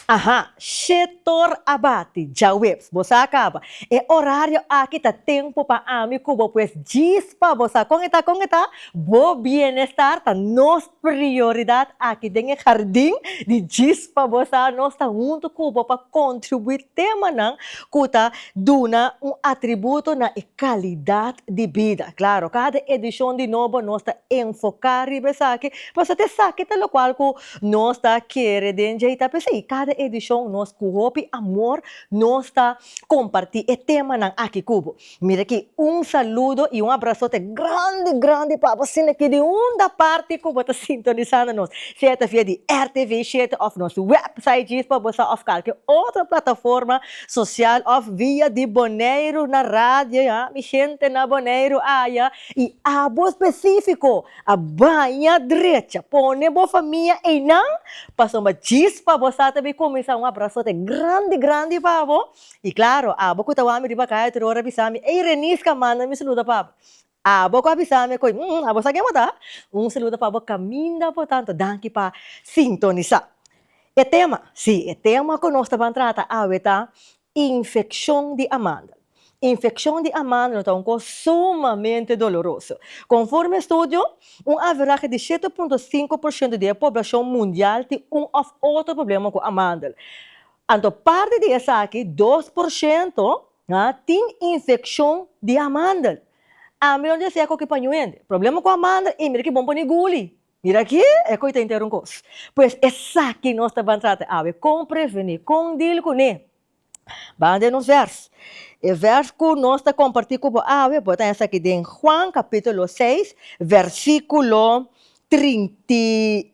Aha, shetor a bati, djaweps, bo sa kaba. E orario aki ta tempu pa ami ku bo pues djis pa bo sa kon e ta, kon e ta, bo bienestar ta nos prioridat aki den e hardin di djis pa bo sa, nos ta huntu ku bo pa kontribuí temanan ku ta duna un atributo na e kalidat di bida. Klaro, kada edishon di nobo nos ta enfoká riba esaki, pasobra ta esaki ta lokual ku Nos ta kere den dje i ta p'esei kada edishon nos ku hopi amor nos ta kompartí e temanan aki ku bo. Mira aki un saludo i un abrasote grandi grandi pa bo asina ki di unda parti ku bo ta sintonisando nos, sea ta via di RTV shete òf nos wèpsait djis pa bo sa òf kalke otro plataforma sosial òf via di Boneiru na radio ya mi hente na Boneiru aya i abo spesífiko A baña drecha, pone bo famia einan, pasobra djis pa bo sa ta bin kuminsá un abrasote grandi grandi pa bo. I klaro, abo ku ta wak mi riba kaya tur ora bisa mi, Ey Reniska, manda mi saluda pa bo. Abo ku a bisa mi koe, mm, abo sa ken bo ta? Un saludo pa bo kaminda bo ta, anto danki pa sintonisá. E tema, sí, e tema ku nos ta ban trata awe ta Infekshon di amandel. Infekshon di amandel ta un kos sumamente doloroso. Konforme estudio, un averahe di 7.5 por shento di e poblashon mundial tin un òf otro problema ku amandel. Anto parti di esaki, 2% tin infekshon di amandel. Ami no desea koki pa niun hende. Problema ku amandel, i mira ki bon pone guli. Mira aki, e koe ta henter un kos. Pues esaki nos ta ban trata awe, kon prevení, kon deal kuné. Ban den nos vèrs. E vèrs ku nos ta kompartí ku bo awe, bo ta esaki den Juan kapítulo seis, versíkulo 36.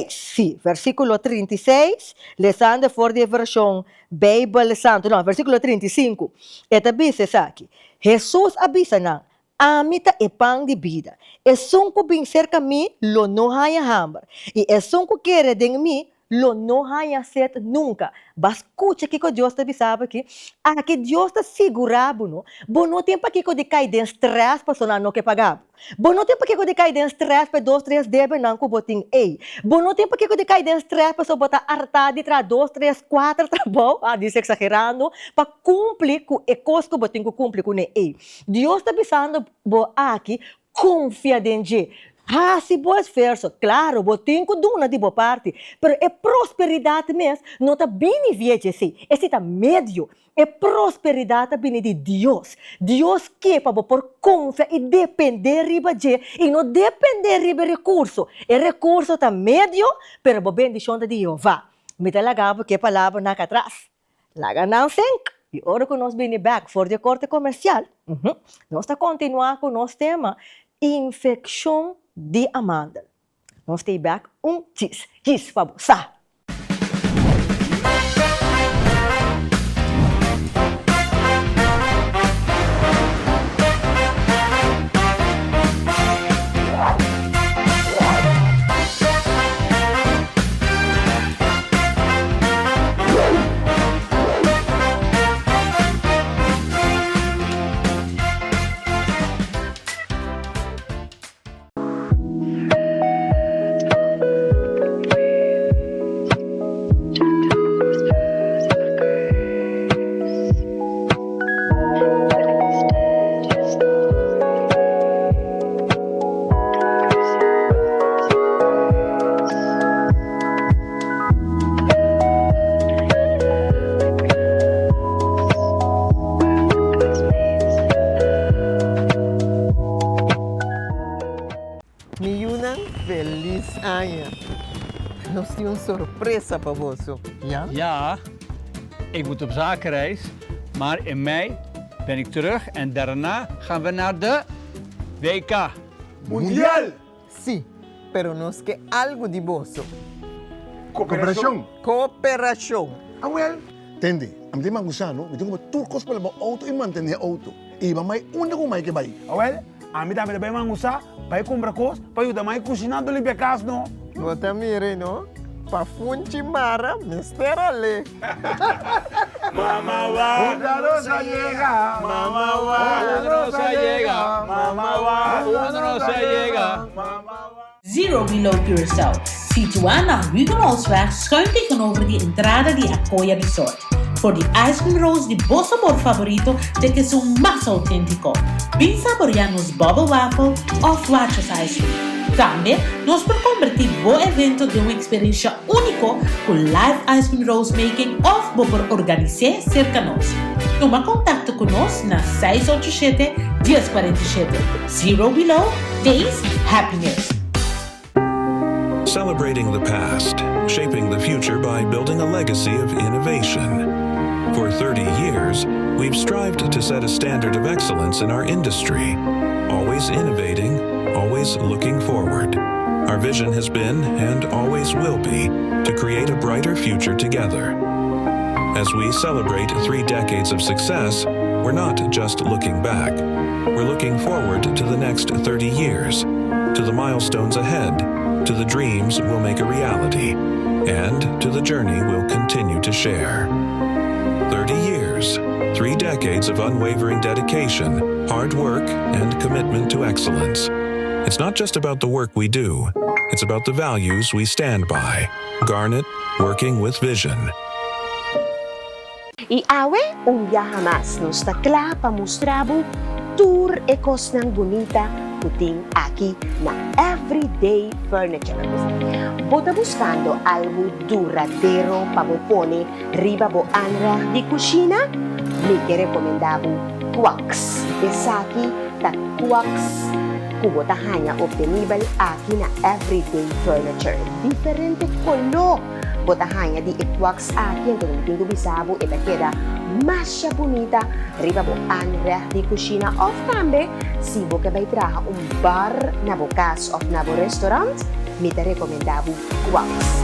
Sí, versíkulo 36, lesando for di e vershon Beibel Santu, no, versíkulo 35. E ta bisa esaki, Hesus a bisa nan, Ami ta e pan di bida. Esun ku bin serka mi lo no haña hamber, i esun ku kere den mi lo no haña set nunka. Ba skucha kiko Dios ta bisa bo aki. Aki Dios ta sigurá bo no, bo no tin pakiko di kai den strès pasobra nan no ke paga bo. Bo no tin pakiko di kai den strès pa e dos tres debenan ku bo tin ei. Bo no tin pakiko di kai den strès pasobra bo ta artá di traha dos tres kuater trabou, ah dice eksagerando, pa kumpli ku e kos ku bo tin ku kumpli kuné ei. Dios ta bisando bo aki, konfia den dje. Hasi bo esfuerso. Klaro, bo tin ku duna di bo parti, pero e prosperidat mes no ta bini via dje esei. Esei ta medio. E prosperidat ta bini di Dios. Dios ke pa bo por konfia i dependé riba dje i no dependé riba e rekurso. E rekurso ta medio, pero bo bendishon ta di Jehová. Mi ta laga bo ku e palabranan aki atras. Laga nan sink! I ora ku nos bini bèk for di e korte komersial, nos ta kontinuá ku nos tema, Infekshon di amandel. Nos ta i bèk un djis djis pa bo sa! Mi yunan, felis aña! Nos tin un sorpresa pa boso. Ja? Ja, ik moet op zakenreis, maar in mei ben ik terug en daarna gaan we naar de WK. Mundial! Sí, pero nos ke algu di boso. Koperashon! Koperashon! Awel! Tende, ami tin mangusa no, mi tin ku bai tur kos pa laba outo i mantené outo. I hiba mai unda ku mai ke bai. Awel, ami tambe ta bai mangusa, bai kumpra kos pa yuda mai kushiná anto limpia kas no. Bo ta mira no, pa funchi mara mester alé. Mama wa, unda nos a yega, mama wa, unda nos a yega, mama wa, unda nos a yega, mama wa. Zero Below Curaçao. Situá na Hugenholtzweg schuin tegenover di entrada di Akoya Resort. For di ice cream rolls di bo sabor favorito te kesun mas auténtiko. Bin saboreá nos bubble wafel òf Wachos ice cream. Tambe nos por kombertí bo evento den un eksperensha úniko ku live ice cream rolls making òf bo por organis'é serka nos. Tuma kontakto ku nos na seis ocho shete, dies 47. Zero Below, Taste Happiness! Celebrating the past, shaping the future by building a legacy of innovation. For 30 years, we've strived to set a standard of excellence in our industry, always innovating, always looking forward. Our vision has been, and always will be, to create a brighter future together. As we celebrate three decades of success, we're not just looking back. We're looking forward to the next 30 years, to the milestones ahead, to the dreams we'll make a reality, and to the journey we'll continue to share. 30 years, three decades of unwavering dedication, hard work, and commitment to excellence. It's not just about the work we do, it's about the values we stand by. Garnet, working with vision. I awe, un biaha mas nos ta kla pa mustra bo tur e kosnan bunita ku tin aki na Everyday Furniture. Bo ta buskando algu duradero pa bo pone riba bo aanrecht di kushina? Mi ke rekomendá bo Quax. Esaki ta Quax ku bo ta haña optenibel aki na Everyday Furniture. Diferente koló Bo ta haña di e kwaks aki anto mi tin ku bisa bo e ta keda masha bunita riba bo aanrecht di kushina òf tambe si bo ke bai traha un bar na bo kas òf na bo restaurant mi ta rekomendá bo kwaks.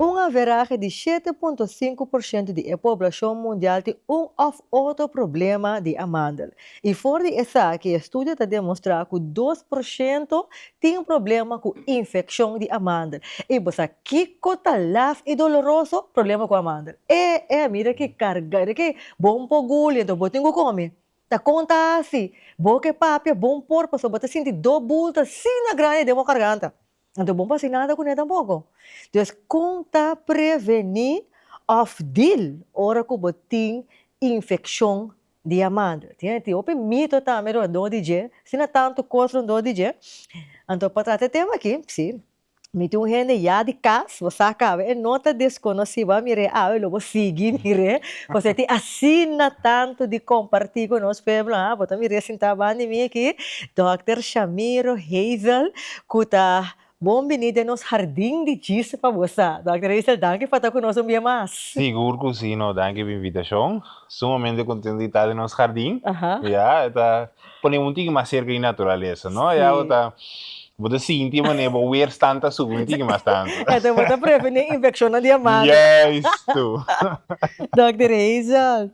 Un averahe di 7.5% di e poblashon mundial tin un òf otro problema di amandel. I for di esaki estudio ta demostrá ku 2% tin problema ku infekshon di amandel. I bo sa kiko ta laf i doloroso? Problema ku amandel. E e mira ki karga, mira ki bon por guli, enton bo tin ku kome. Ta kon ta hasi? Bo ke papia bon por pasobra bo ta sinti do bulta asina grandi den bo karganta. Anto bon pa hasi nada kuné tampoko. Dus kon ta prevení òf deal ora ku bo tin infekshon di amandel? Tin tin hopi mito tambe rondó di dje, asina tantu kos rondó di dje. Anto pa trata e tema aki, si, mi tin un hende ya di kas, bo sa kaba e no ta deskonosí, bo a mir'é awe lo bo sigui mir'é, pasobra e tin asina tantu di kompartí ku nos pueblo, ha, bo ta mir'é sintá banda di mi aki, Dòkter Shamiro Hazel, Ku ta bon bini den nos hardin di djis pa bo sa. Dòkter Hazel, danki pa ta ku nos un bia mas. Sigur ku si, no, danki pa invitashon. Sumamente kontentu di ta den nos hardin. Ya, e ta pone un tiki mas serka di naturalesa, no? Ya bo ta, bo ta sinti manera bo weerstand ta subi un tiki mas tantu. E ta bo ta preveni infekshonnan di amandel. Juistu. Dòkter Hazel,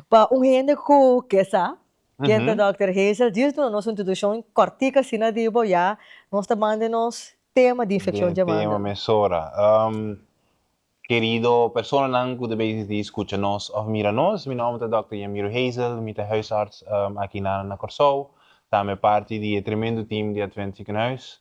pa un hende ku ke sa, Ken ta Dòkter Hazel? Djis duna nos un introduccion kòrtiku asina di bo ya nos ta manda nos tema di infeccion Den djamanda. tema mesora. Kerido personanan ku ta bezig di skucha nos òf mira nos, mi nòmber ta Dòkter Yamiro Hazel, mi ta huisarts aki na na Kòrsou, tambe parti di e tremendo team di Advent Ziekenhuis.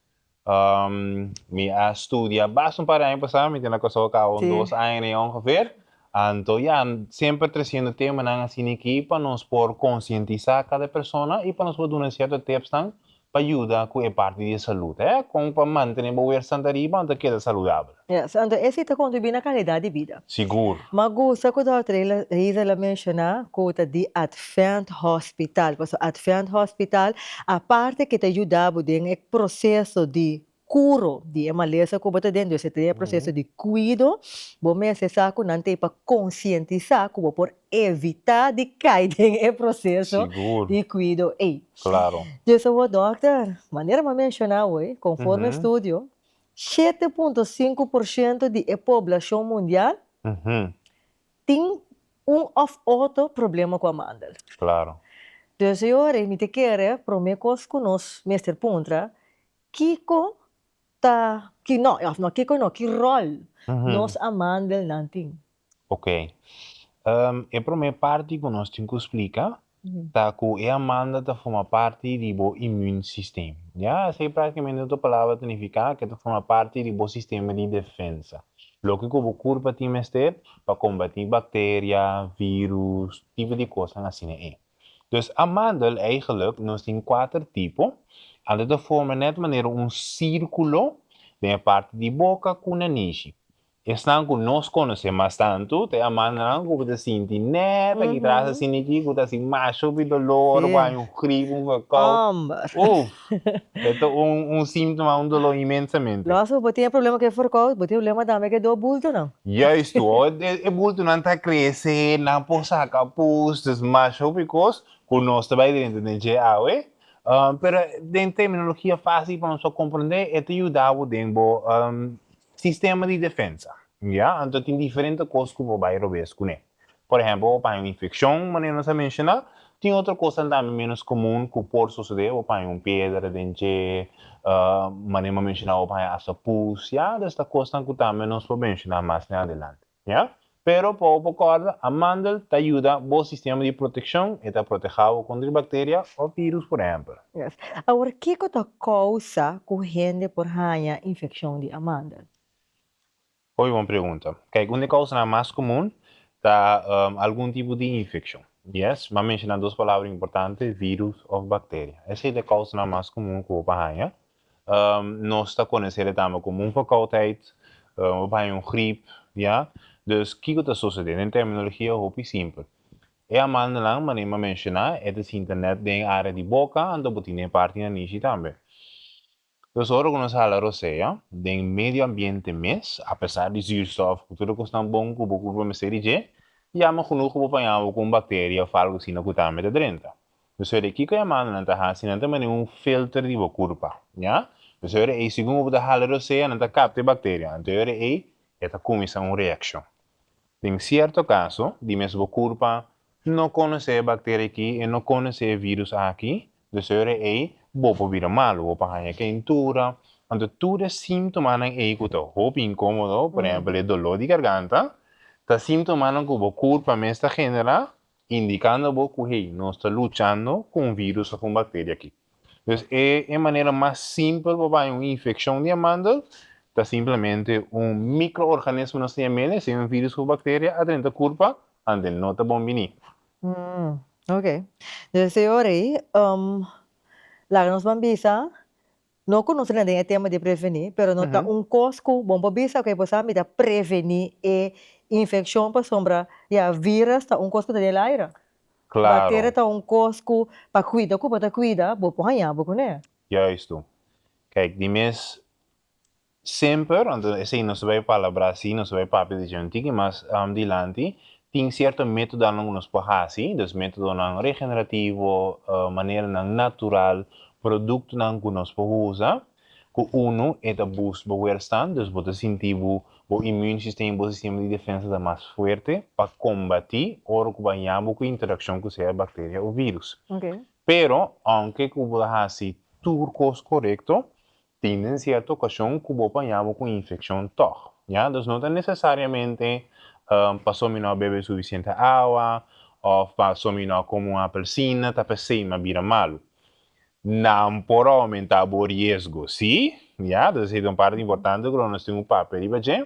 Mi a studia basta un par di aña pasá, mi tin na Kòrsou kaba un dos aña en ongeveer. Anto ya, semper tresiendo temanan asina aki pa nos por konsientisá kada persona i pa nos por duna sierto tipsnan pa yuda ku e parti di e salud, eh, kon pa mantené bo weerstand ariba anto keda saludabel. Yes, anto esei ta kontribuí na kalidat di bida. Sigur. M'a gusta ku dòkter Hazel a menshoná ku ta di Advent Hospital, pasobra Advent Hospital aparte ke ta yuda bo den e proseso di kuro di e malesa ku bo ta den, dus e ta den e proseso di kuido, bo mester sa ku nan ta ei pa konsientisá ku bo por evitá di kai den e proseso di kuido ei. Klaro. Dus awor dòkter, manera mi a menshoná awor, konforme estudio. 7.5% di e poblashon mundial tin un òf otro problema ku amandel. Klaro. Dus e ora ei mi ta kere promé kos ku nos mester puntra, kiko ta, ki no, òf no kiko no, ki ròl nos amandelnan tin? Ok. E promé parti ku nos tin ku splika ta ku e amandel ta forma parti di bo immuunsysteem. Ya, esei práktikamente otro palabra ta nifiká ku e ta forma parti di bo sistema di defensa. Loke ku bo kurpa tin mester pa kombatí bakteria, vírus, tipo di kosnan asina ei. Dus amandel eigenlijk nos tin kuater tipo, anto ta forma nèt manera un sírkulo den e parti di boka ku nanishi. Esnan ku nos konosé mas tantu ta e amandenan ku bo ta sinti nèt aki tras asina aki ku ta hasi masha hopi dolor, bo haña un grip, un verkoud. Uf! E ta un síntoma, un dolor inmensamente. Los bo tin e problema ku e verkoud, bo tin problema tambe ku e do bultonan. Juistu, e bultonan ta krese, nan por saka pus, dus masha hopi kos ku nos ta bai drenta den dje awe. Pero den terminologia fásil pa nos por komprondé, e ta yuda bo den bo Sistema di defensa, ya, anto tin diferente kos ku por bai robes kuné. Por ehèmpel, bo paña un infekshon, manera nos a menshoná, tin otro kosnan tambe ménos komun ku por sosodé, bo paña un piedra den dje, manera mi a menshoná bo paña hasta pus, ya, dus ta kosnan ku tambe nos por menshoná mas den adelante, ya. Pero pa bo por kòrda, amandel ta yuda bo sistema di protekshon, e ta protehá bo kontra di bakteria òf vírus, por ehèmpel. Yes. Awor, kiko ta kousa ku hende por haña infekshon di amandel? Hopi bon pregunta. Kijk, un di e kousanan mas komun ta algun tipo di infekshon. Yes, mi a menshoná dos palabra importante, vírus òf bakteria. Esei ta e kousanan mas komun ku bo por haña. Nos ta konosé e tambe komo un verkoudheid, bo por haña un grip, ya. Dus kiko ta sosodé? Den terminologia hopi simpel. E amandenan, manera mi a menshoná, e ta sinta nèt den e área di boka, anto bo tin den e parti nanishi tambe. Dus ora ku nos hala rosea den medio ambiente mes, apesar di zuurstof ku tur e kosnan bon ku bo kurpa mester di dje, yama genoeg ku bo paña bo ku un bakteria òf algu asina ku tambe ta drenta. Dus ora kiko e amandenan ta hasi? Nan ta mane un filter di bo kurpa, ya. Dus ora ei segun ku bo ta hala rosea nan ta kapta e bakteria, anto e ora ei e ta kuminsá un reakshon. Den sierto kaso, di mes bo kurpa no konosé e bakteria aki, e no konosé e vírus aki, dus e ora ei bo por bira malu, bo por haña keintura. Anto tur e síntomanan ei ku ta hopi inkómodo, por ehèmpel e doló di garganta, ta síntomanan ku bo kurpa mes ta generá, indikando bo ku hey, nos ta luchando ku un vírus òf un bakteria aki. Dus e e manera mas simpel pa baña un infekshon di amandel ta simplemente un mikroorganismo nos ta yam'el, sea un virus of bakteria a drenta kurpa, ante no ta bon bini. Ok. Dus e ora ei, laga nos ban bisa, no ku nos ta den e tema di prevení, pero no ta un kos ku bon por bisa, ok, bo sa mi ta prevení e infekshon pasobra ya virus ta un kos ku ta den el aire. Claro. Bacteria ta un cos cu pa cuida cu bo ta cuida, bo por haña bo cune. Juisto. Kijk, di mes semper, anto esey nos ta bay palabra si, nos ta bay papia di dje un tiki mas dilanti, tin cierto metodonan cu nos por haci, dus metodonan regenerativo, maneranan natural, productonan cu nos por usa, Ku unu e ta boost bo weerstand, dus bo ta sinti bo bo immuunsysteem, bo sistema di defensa ta mas fuerte pa kombatí ora ku bo a haña bo ku interakshon ku sea bakteria o virus. Pero, ounke ku bo ta hasi tur kos korekto, tin den sierto okashon ku bo por haña bo ku infekshon tòg. Ya, dus no ta nesesariamente pasobra mi no a bebe sufisiente awa òf pasobra mi no a kome un apelsina ta p'esei mi a bira malu. Nan por aumenta bo riesgo, sí, ya, dus esei ta un parti importante ku lo nos tin un papia riba dje,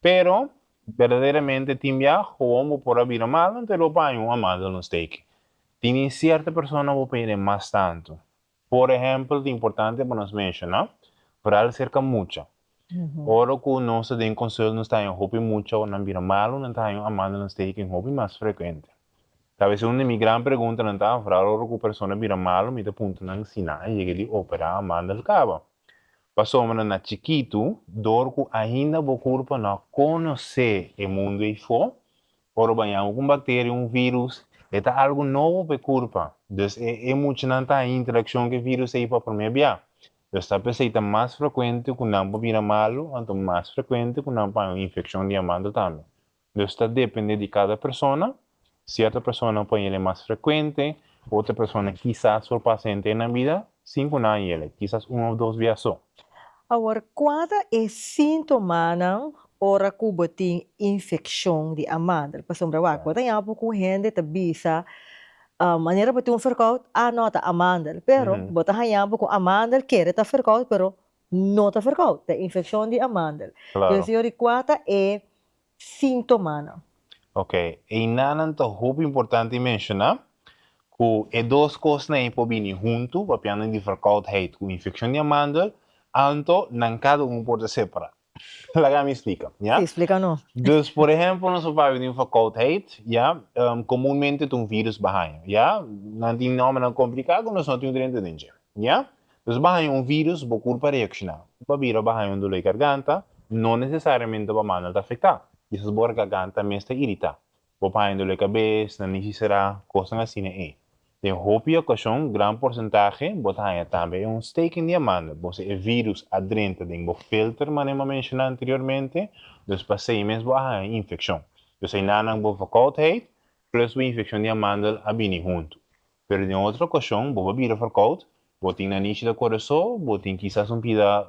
pero berdaderamente tin bia gewoon bo por a bira mal, anto lo paña un amandelnontsteking. Tin in sierto persona bo pende mas tantu. Por ehempel, ta importante pa nos menshoná, vooral serka mucha. Ora ku nos ta den konsult nos ta haña hopi mucha ora nan bira malu, nan ta haña un amandelnontsteking hopi mas frekuente. Ta bes un di mi gran preguntanan ta, vooral ora ku persona bira malu, mi ta puntra nan si nan a yega di operá amandel kaba. Pasobra na chikitu, dor ku ainda bo kurpa no a konosé e mundu eifó, ora bo a yama ku un bakteria, un vírus, e ta algu nobo pa e kurpa. Dus e e muchanan ta haña interakshon ku e vírus ei pa promé bia. Dus ta p'esei ta mas frekuente ku nan por bira malu, anto mas frekuente ku nan por haña un infekshon di amandel tambe. Dus ta depende di kada persona, sierto persona por hañ'el mas frekuente, otro persona kisas por pasa henter nan bida sin ku nan hañ'el, kisas un òf dos bia so. Awor, kua ta e síntomanan ora ku bo tin infekshon di amandel? Pasobra wak, bo ta yaña ku hende ta bisa manera bo tin un verkoud, ah no, ta amandel. Pero bo ta haña bo ku amandel kere ta verkoud, pero no ta verkoud, ta infekshon di amandel. Entonces yori kua ta e síntomanan? Ok, einanan ta hopi importante menshoná ku e dos kosnan ei por bini huntu, papiando di verkoudheid ku infekshon di amandel, anto nan kada un por ta separá. Laga mi splika, ya? Sí, splika nos. Dus, por ehempel, nos por papia di un verkoudheid, ya? Komunmente ta un vírus bo haña, ya? Nan tin nòmbernan kompliká ku nos no tin drenta den dje, ya? Dus bo haña un vírus, bo kurpa reakshoná. Bo bira bo haña un doló di garganta, no nesesariamente bo mannan ta afektá. Kisas bo garganta mes ta iritá. Bo por haña doló di kabes, nanishi será, kosnan asina ei. Den hopi okashon, gran porsentahe, bo ta haña tambe e ontsteking di amandel. Bo sa e vírus a drenta den bo filter, manera mi a menshoná anteriormente, dus pasei mes bo a haña infekshon. Dus einanan bo verkoudheid plus bo infekshon di amandel a bini huntu. Pero den otro okashon, bo por bira verkoud, bo tin nanishi ta kore so, bo tin kisas un pida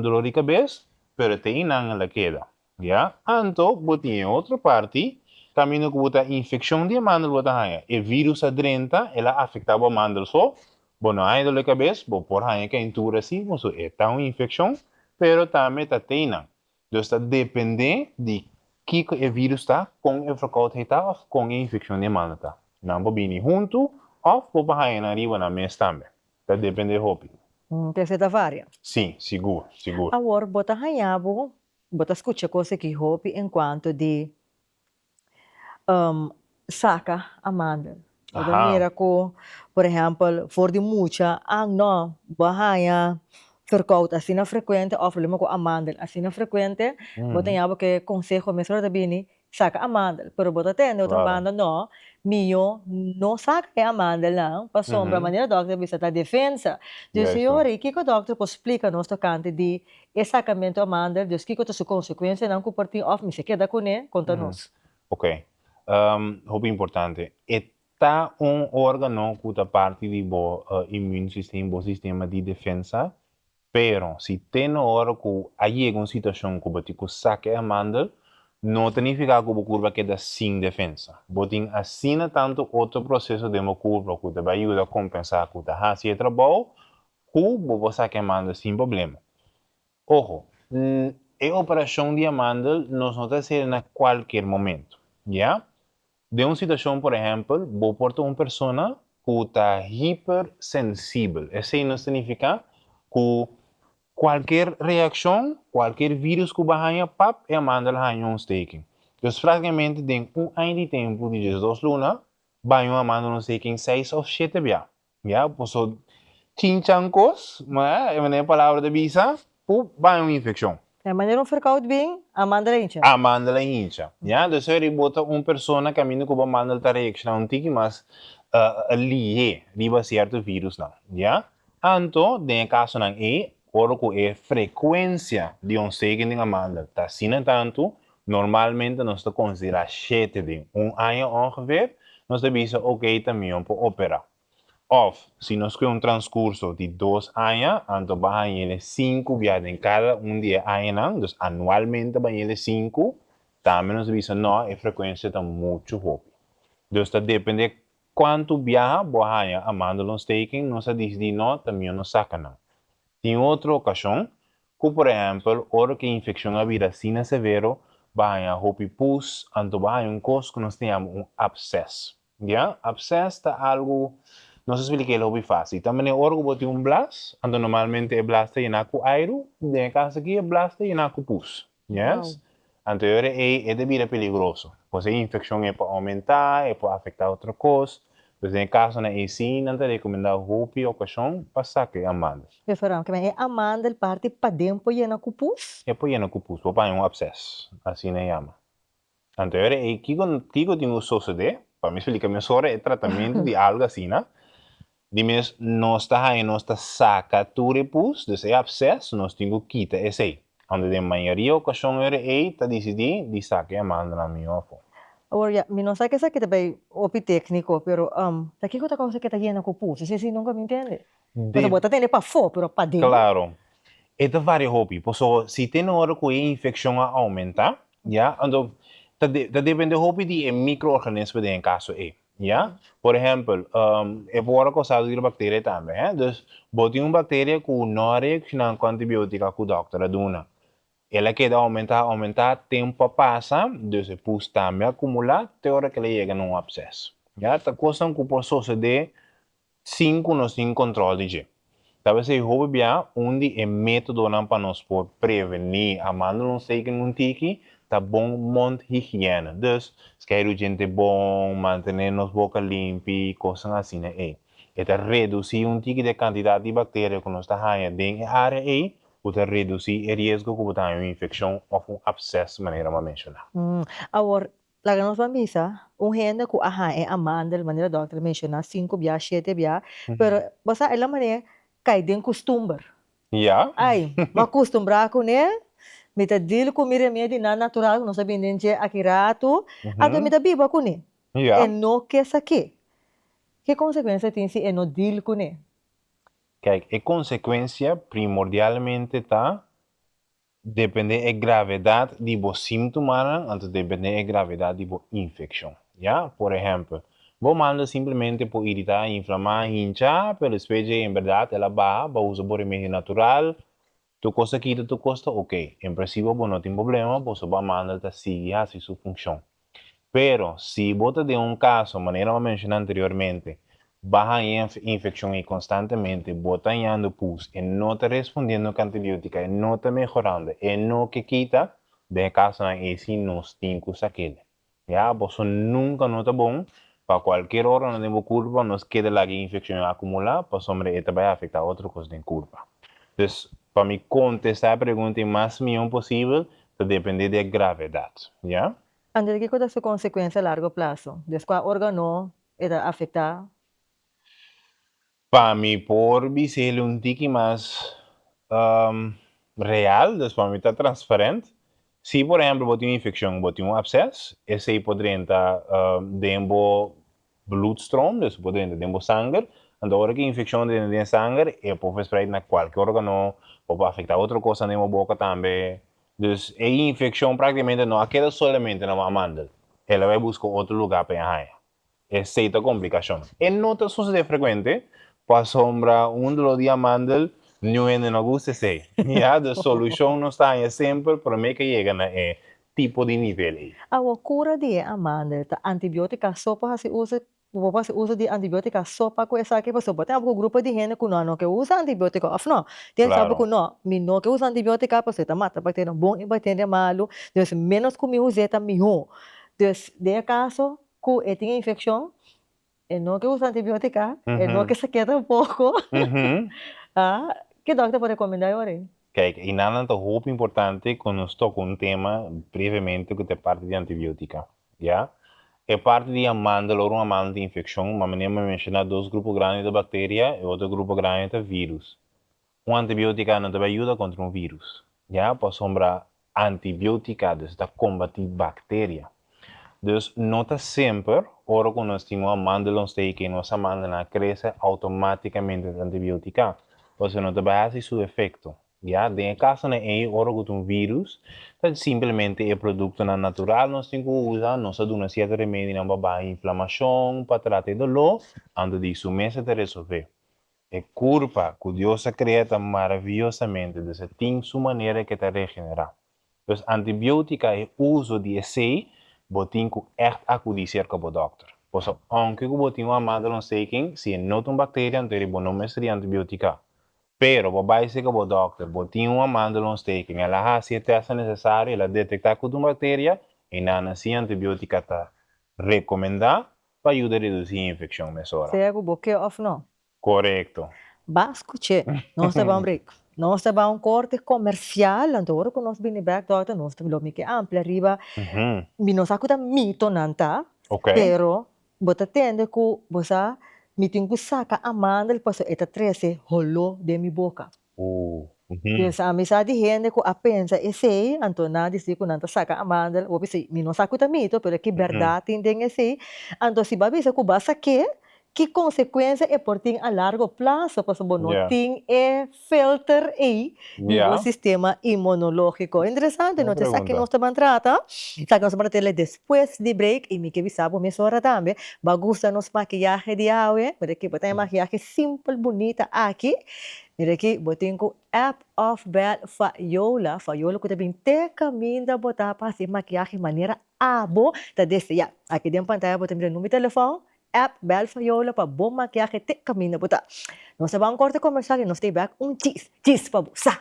doló di kabes, pero te einan el a keda. Ya, anto bo tin e otro parti, kaminda ku bo ta infekshon di e mandel bo ta haña. E vírus a drenta, el a afektá bo mandel so, bo no haña dolor di kabes, bo por haña keintura si, pasobra e ta un infekshon, pero tambe ta teinan. Dus ta dependé di kiko e vírus ta, kon e verkoudheid ta òf kon e infekshon di e mandel ta. Nan por bini huntu òf bo por haña nan riba nan mes tambe. Ta dependé hopi. P'esei ta varia. Sí, sigur, sigur. Awor bo ta haña bo Bo ta skucha kos aki hopi en kuanto di saka amandel. Bo ta mira ku, por ehèmpel, for di mucha, ah no, bo a haña verkoud asina frekuente òf problema ku amandel asina frekuente, bo ta ña bo ke konseho mesora ta bini Saka amandel, pero bo ta tende otro banda no, mihó no saka e amandelnan pasobra manera dòkter a bisa ta defensa. Dus e ora ei kiko dòkter por splika nos tokante di e sakamentu amandel, dus kiko ta su konsekuensianan ku por tin òf mester keda kuné, konta nos. Ok, hopi importante. E ta un órgano ku ta parti di bo immuunsysteem, bo sistema di defensa, Pero, si te na ora ku a yega un situashon ku bo tin ku saka e amandel, no ta nifiká ku bo kurpa keda sin defensa. Bo tin asina tantu otro proseso den bo kurpa ku ta bai yuda kompensá ku ta hasi e trabou ku bo por saka e amandel sin problema. Ojo, e operashon di amandel nos no ta hasiel na kualkier momento, ya? Den un situashon, por ehèmpel, bo por ta un persona ku ta hipersensibel. Esei no signifiká ku kualker reakshon, kualker vírus ku bo haña, pap, e amandel haña un ontsteking. Dus práktikamente den un aña di tempu di diesdos luna, bo haña un amandel ontsteking seis òf shete bia. Ya, boso chinchan kos, ma e manera palabra ta bisa, ku bai un infekshon. E manera un verkoud bin, a manda la hincha. A manda la hincha. Ya, dus eri bo ta un persona kaminda ku bo manda ta reakshoná un tiki mas lihé riba sierto virusnan. Ya, anto den e kasonan ei, ora ku e frekuensia di ontsteking den amandel ta asina tantu, normalmente nos ta konsiderá shete den un aña ongeveer, nos ta bisa okey ta mihó pa operá. Òf, si nos kue un transkurso di dos aña, anto bo a hañ'el e sinku bia den kada un di e añanan, dus anualmente bo a hañ'el e sinku, tambe nos ta bisa nò, e frekuensia ta muchu hopi. Dus ta depende kuantu biaha bo a haña amandelontsteking, nos a disidí nò, ta mihó nos saka nan. Tin otro okashon ku por ehèmpel ora ku e infekshon a bira asina severo, bo a haña hopi pus, anto bo a haña un kos ku nos ta yama un apses. Ya, absès ta algu, nos a splika el hopi fásil. Ta manera ora ku bo tin un blas, anto normalmente e blas ta yená ku airu, den e kas aki e blas ta yená ku pus. Yes? Anto e ora ei e ta bira peligroso. Pues e infekshon e por oumentá, e por afektá otro kos. Pues den e kasonan ei sí nan ta rekomendá hopi okashon pa saka e amandel. Juffrouw, ke men e amandel parti paden por yena ku pus? E por yena ku pus, bo por haña un absès, asina e yama. Anto e ora ei, kiko, kiko tin ku sosodé? Pa mi splika mesora e tratamentu di algu asina. Di mes nos ta haña nos ta saka tur e pus, dus e abses, nos tin ku kita esei. Anto den mayoria okashon ora ei ta disidí di saka e amandelnan mihó afó. Awor ya, mi no sa ke esaki ta bai hopi tékniko, pero ta kiko ta kousa ke ta yena ku pus? Esei si nunka mi ntende. Pasobra bo ta tende pafó, pero paden. Klaro. E ta varia hopi. Pasobra si te na ora ku e infekshon a oumentá, ya, anto ta ta depende hopi di e mikroorganismo den e kaso ei. Ya? Por ehèmpel, e por wòrdu kousá dor di bakteria tambe, hè. Dus, bo tin un bakteria ku no a reakshoná ku antibiótika ku dòkter a duna. El a keda oumentá, oumentá, tempu a pasa, dus e pus tambe a kumulá te ora ku el a yega na un apses. Ya? Ta kosnan ku por sosodé sin ku nos tin kontrol di dje. Ta p'esei hopi bia un di e métodonan pa nos por prevení amandelontsteking un tiki ta bon mondhygiëne. Dus, skeidu djente bon, mantené nos boka limpi, kosnan asina ei. E ta redusí un tiki di e kantidat di bakteria ku nos ta haña den e área ei, ku ta redusí e riesgo ku bo ta haña un infekshon òf un apses manera mi a menshoná. Awor, Laga nos ban bisa, un hende ku a haña e amandel, manera dòkter a menshoná, sinku bia, shete bia, pero bo sa el a manera kai den kustumber. Ya. Ai, mi a kustumbrá kuné, mi ta dil ku mi remedinan natural ku nos a bini den dje aki ratu, anto mi ta biba kuné. Ya. E no ke sak'é. Ke konsekuensia tin si e no dil kuné? Kijk, e konsekuensia primordialmente ta Depende e gravedad di bo simtomanan, anto depende e gravedad di bo infeccion. Ya? Por ehempel, bo manda simplemente por irita, inflama, hincha, pero despues dje en berdad el a baha, bo a usa bo remedio natural, tur cos a kita, tur cos ta ok. En principio bo no tin problema, boso bo amandel ta sigui haci su funcion. Pero, si bo ta den un kaso, manera bo a menshoná anteriormente, ba haña e infekshon ei konstantemente, bo ta hañando pus, e no ta respondiendo ku antibiótika, e no ta mehorando, e no ke kita, den e kasonan ei sí nos tin ku sak'el. Ya, boso nunka no ta bon pa kualkier órgano den bo kurpa nos keda laga e infekshon ei akumulá, pasobra e ta bai afektá otro kos den kurpa. Dus, pa mi kontestá e pregunta ei mas mihó posibel, Ta depende di e gravedad, ya. Anto kiko ta su konsekuensia a largo plaso? Des kua organo e ta afektá? Pa mi por bis'el un tiki mas real, dus pa mi ta transparent, si por ehempel bo tin un infekshon, bo tin un abses, esei por drenta den bo bloedstroom, dus por drenta den bo sanger, anto ora ku e infekshon drenta den sanger e por verspreid na kualke organo, por por afekta otro kosnan den bo boka tambe, dus e infekshon praktikamente no a keda solamente na bo amandel, el a bai buska otro luga pa e haña. Esei ta komplikashon. E no ta sosode frekuente, pasobra un doló di amandel niun hende no gusta esei, ya, dus solushon nos ta haña semper promé ke yega na e tipo di nivel ei. Awor kura di e amandel ta antibiotika so pa hasi uso bo por hasi uso di antibiotika so pa ku esaki pasobra bo tin algun grupo di hende ku no no ke usa antibiotika of no tin sabi ku no mi no ke usa antibiotika pasobra e ta mata bakteria bon i bakteria malu dus menos ku mi us'e ta miho dus den e kaso ku e tin e infekshon E no ke usa antibiotika, e no ke sak'é tampoko. Ah, ke dòkter por rekomendá e ora ei? Kijk, einan ta hopi importante ku nos toka un tema brevemente ku ta e parti di antibiotika, ya. E parti di amandel, ora un amandel tin infekshon, ma manera mi a menshoná dos grupo grandi ta bakteria, e otro grupo grandi ta virus. Un antibiotika no ta bai yuda kontra un virus, ya, pasobra antibiotika dus ta kombatí bakteria. Dus no ta semper ora ku nos tin un amandelontsteking nos amandelnan a krese outomátikamente ta antibiotika, pasobra no ta bai hasi su efekto, ya. Den e kasonan ei ora ku ta un virus ta simplemente e produktonan natural nos tin ku usa, nos a duna sierto remedinan pa baha inflamashon, pa trata e doló, anto di su mes e ta resolvé. E kurpa ku Dios a krea ta maraviyosamente, dus e tin su manera ke ta regenerá. Dus antibiotika e uso di esei bo tin ku ègt akudí serka bo dòkter. Pasobra ounke ku bo tin un amandelontsteking, si e no ta un bakteria anto bo no mester di antibiotika. Pero bo bai serka bo dòkter, bo tin un amandelontsteking, el a hasi e tèstnan nesesario, el a detektá ku ta un bakteria, einan si antibiotika ta rekomendá pa yuda redusí infekshon mesora. Sea ku bo ke òf no. Korekto. Ba skuch'é. Nos ta ba un break. Nos ta ba un korte komersial, anto ora ku nos bini bèk dòkter nos ta lo mi ke amplia riba mi no sa ku ta mitonan ta, pero bo ta tende ku bo sa. Mi tin ku saka amandel pasobra e ta trese holó den mi boka. Pues ami sa di hende ku a pensa esei, anto nan a disidi ku nan ta saka amandel. Bo bisa, mi no sa ku ta mito, pero ki bèrdat tin den esei. Anto si bo a bisa ku bo a sak'é, ki konsekuensia e por tin a largo plaso pasobra bo no tin e filter ei di bo sistema inmunológiko. Interesante, no? Ta esaki nos ta ban trata. Esaki nos ta ban trat'el despues di break i mi ke bisa bo mesora tambe, bo a gusta nos makiyahe di awe? Mira aki, bo ta e makiyahe simpel bunita aki. Mira aki, bo tin ku app òf bèl Fayola, Fayola ku ta bin te kaminda bo ta pa hasi e makiyahe manera abo ta deseá. Aki den pantaya bo ta mira number di telefòn, App bel Fayola pa bo makiahe te kaminda bo ta. Nos ta ban korte komershal i nos ta bek un chis chis pa bo sa.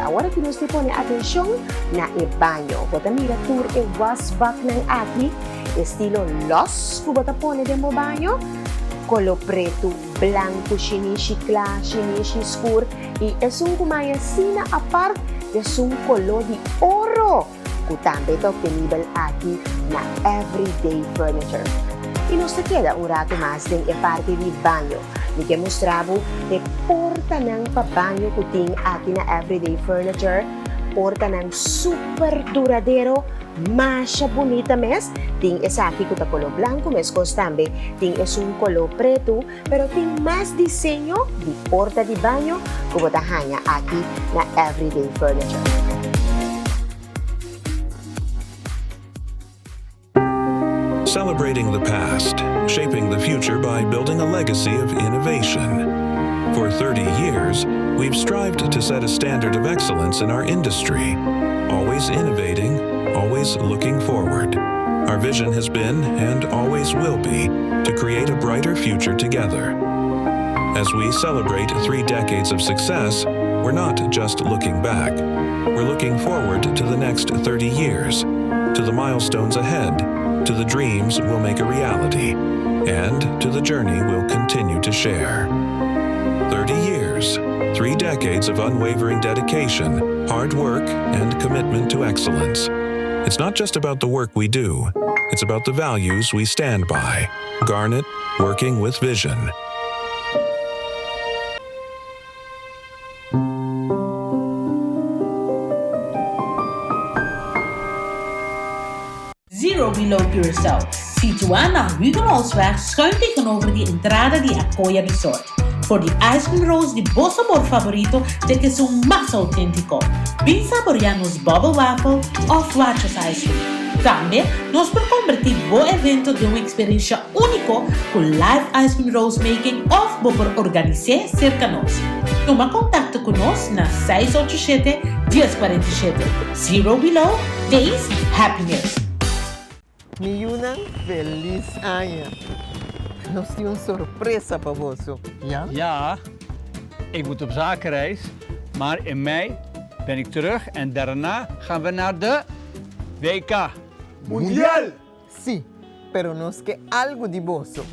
Awor aki nos ta pone atencion na e baño. Bo ta mira tur e wasbaknan aki, estilo los cu bo ta pone den bo baño, colo pretu, blanco, shinishi cla, shinishi scur y esun cu maya asina apart esun colo di oro. ku tambe ta obtenibel aki na Everyday Furniture. I nos ta keda un ratu mas den e parti di baño. Mi ke mustra bo e portanan pa baño ku tin aki na Everyday Furniture, portanan super duradero, masha bunita mes. Tin esaki ku ta koló blanku meskos tambe tin esun koló pretu, pero tin mas diseño di porta di baño ku bo ta haña aki na Everyday Furniture. Celebrating the past, shaping the future by building a legacy of innovation. For 30 years, we've strived to set a standard of excellence in our industry, always innovating, always looking forward. Our vision has been, and always will be, to create a brighter future together. As we celebrate three decades of success, we're not just looking back. We're looking forward to the next 30 years, to the milestones ahead, to the dreams we'll make a reality, and to the journey we'll continue to share. 30 years, three decades of unwavering dedication, hard work, and commitment to excellence. It's not just about the work we do, it's about the values we stand by. Garnet, working with vision. Zero Below Curaçao, situá na Hugenholtzweg schuin tegenover di entrada di Acoya Resort. For di ice cream rolls di bo sabor favorito te ku esun mas auténtiko. Bin saboreá nos bubble waffle òf Wachos ice cream. Tambe nos por kombertí bo evento den un eksperensha úniko ku live ice cream rolls making òf bo por organis'é serka nos. Tuma kontakto ku nos na seis ocho shete, dies kuarenta i shete. Zero Below, Taste Happiness. Mi yunan, felis aña! Nos tin un sorpresa pa boso, ya? Ja, ik moet op zakenreis, maar in mei ben ik terug en daarna gaan we naar de WK. Mundial! Sí, pero nos ke algu di boso.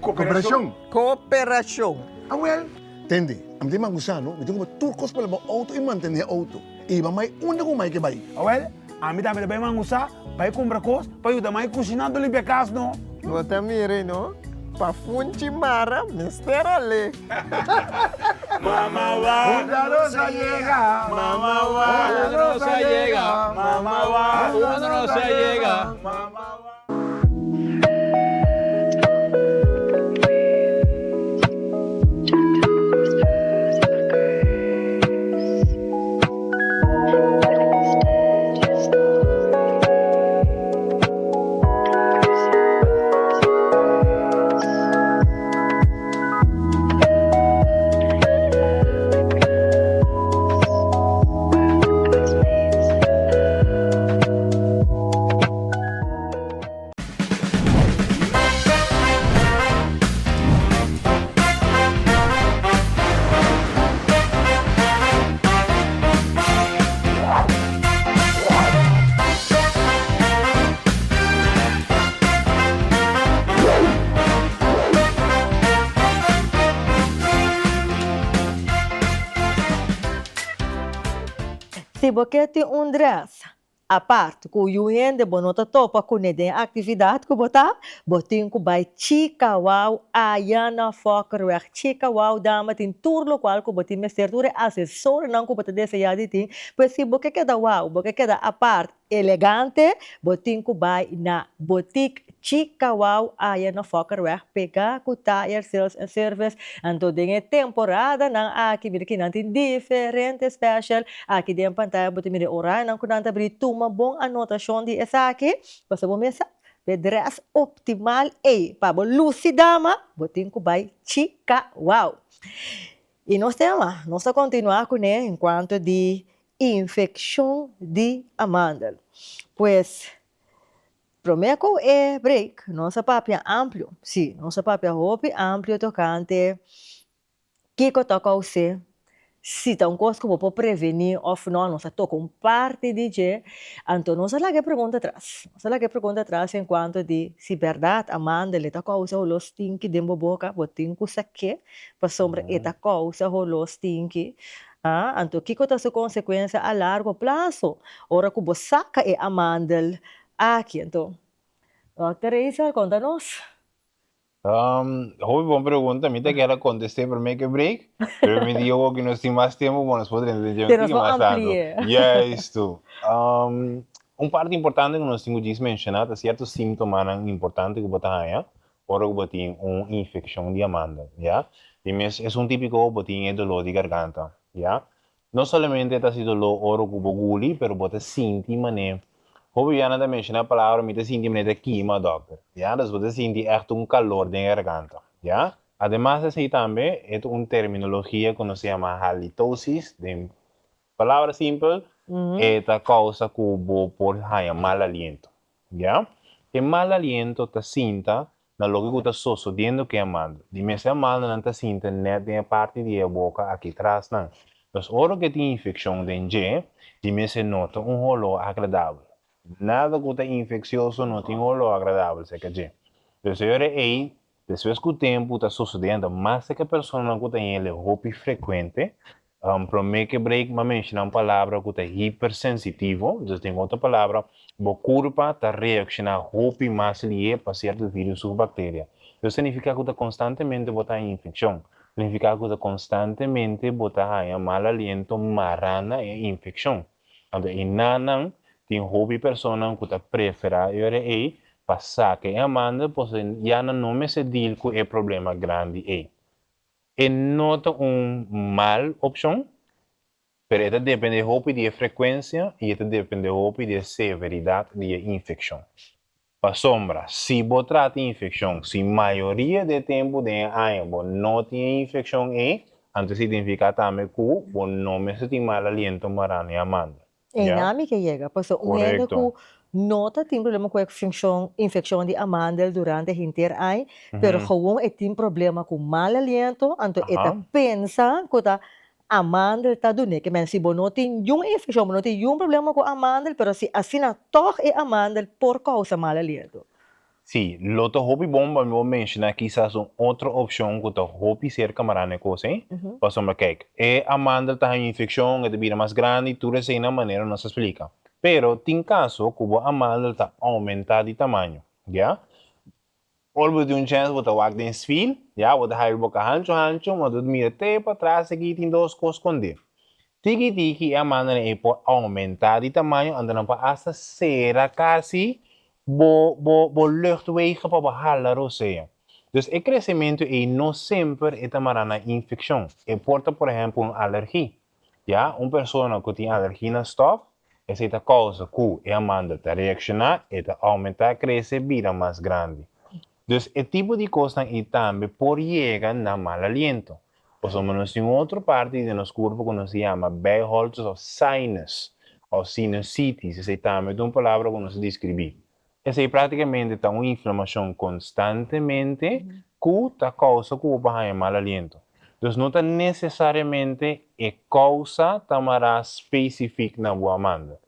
Koperashon! Koperashon! Awel, tende, ami ta man ku sa no, mi tin ku por tur kos pa laba outo i mantené outo, i hiba mai unda ku mai ke bai. Awel, ami tambe ta bai man ku sa, bai kumpra kos pa yuda mai kushiná anto limpia kas no. Bo ta mira no, pa funchi mara mester al'é. Mama wa, Junta nos a yega, mama wa, Junta nos a yega, mama wa, Junta nos a yega, mama wa. Si bo ke tin un dress apart ku yu hende bo no ta topa kuné den aktividat ku bo ta, bo tin ku bai Chikawau aya na Fokkerweg. Chikawau dama tin tur lokual ku bo tin mester, tur e asesorionan ku bo ta deseá di tin. Pues si bo ke keda wou, bo ke keda apart, Elegante, bo tin ku bai na Boutique Chikawau aya na Fokkerweg pegá ku Tire Sales and Service. Anto den e temporadanan aki mira ki nan tin diferente special. Aki den pantaya bo ta mira e orarionan ku nan ta bri. Tuma bon anotashon di esaki pasobra bo mes sa e dress optimal ei pa bo lusi dama bo tin ku bai Chikawau. I nos tema nos ta kontinuá kuné enkuanto di Infekshon di amandel. Pues, promé ku e break nos a papia amplio, sí, nos a papia hopi amplio tokante kiko ta kous'é, si ta un kos ku bo por prevení òf no, nos a toka un parti di dje, anto nos a laga e pregunta atras, nos a laga e pregunta atras enkuanto di si bèrdat amandel e ta kousa holó stinki den bo boka, bo tin ku sak'é pasobra e ta kousa holó stinki. Ah, anto kiko ta su konsekuensia a largo plaso ora ku bo saka e amandel aki? Anto, Dòkter Eisel, konta nos. Hopi bon pregunta. Mi ta kere kontest'é promé ku e break, pero mi di awor ku nos tin mas tempu, bo nos por drenta den dje un tiki mas tantu. Juistu. Un parti importante ku nos tin ku djis menshoná ta sierto síntomanan importante ku bo ta haña Ora ku bo tin un infekshon di amandel, ya. Di mes esun típiko bo tin e doló di garganta, ya. No solamente ta hasi doló ora ku bo guli, pero bo ta sinti manera, hopi biaha nan ta menshoná e palabra mi ta sinti manera ta kima dòkter, ya. Dus bo ta sinti ègt un kalor den e garganta, ya. Ademas di esei tambe e ta un terminologia ku nos ta yama halitosis, den palabra simpel e ta kousa ku bo por haña mal aliento. Ya. E mal aliento ta sinta na loke ku ta sosodiendo ku e amandel. Di mes e amandelnan ta sinta nèt den e parti di e boka aki trasnan. Dus ora ku e tin infekshon den dje, di mes e no ta un holó agradabel. Nada ku ta infeksioso no tin holó agradabel serka dje. Dus e ora ei, despues ku tempu ta sosodiendo, mas serka personanan ku ta hende hopi frekuente, Promé ke break m'a menshoná un palabra ku ta hipersensitivo, dus den otro palabra, bo kurpa ta reakshoná hopi mas lié pa sierto vírus òf bakteria. Eso signifiká ku ta konstantemente bo ta haña infekshon, signifiká ku ta konstantemente bo ta haña mal aliento mará na e infekshon. Anto einanan tin hopi personanan ku ta preferá e ora ei pa saka e amandel pasobra ya nan no mester deal ku e problema grandi ei. E no ta un mal opshon, pero e ta depende hopi di e frekuensia i e ta depende hopi di e severidat di e infekshon. Pasobra si bo trata e infekshon, si mayoria di e tempu den e aña bo no tin e infekshon ei, anto signifiká tambe ku bo no mester tin mal aliento mará ni amanda. Einan mi ke yega, pasobra un hende ku no ta tin problema ku e funccion infeccion di amandel durante henter aña, pero gewoon e tin problema ku mal aliento, anto e ta pensa ku ta amandel ta dun'é. Ke men si bo no tin niun infeccion, bo no tin niun problema ku amandel, pero si asina tog e amandel por kousa mal aliento. Sí, lo ta hopi bon pa mi por menshoná kisas un otro opshon ku ta hopi serka mará na e kos ei. Pasobra kijk, e amandel ta haña infekshon, e ta bira mas grandi, tur esei na manera nos a splika. Pero tin kaso ku bo amandel ta oumentá di tamaño, ya. Ora bo tin un chèns bo ta wak den sfil, ya, bo ta habri boka hanchu hanchu, ma bo ta mira te patras aki tin dos kos skondé. Tiki tiki e amandelnan ei por oumentá di tamaño, anto nan por asta sera kasi Bo bo bo luchtwegen pa bo hala rosea. Dus e kresementu ei no semper e ta mará na infekshon. E por ta por ehèmpel un alergi. Ya, un persona ku tin alergi na stòf, esei ta kousa ku e amandel ta reakshoná, e ta oumentá, krese, bira mas grandi. Dus e tipo di kosnan ei tambe por yega na mal aliento. Pasobra nos tin un otro parti di nos kurpo ku nos yama bijholtes òf sinus òf sinusitis, esei tambe ta un palabra ku nos a deskribí. Esei práktikamente ta un inflamashon konstantemente ku ta kousa ku bo por haña mal aliento. Dus no ta nesesariamente e kousa ta mará spesifik na bo amandel.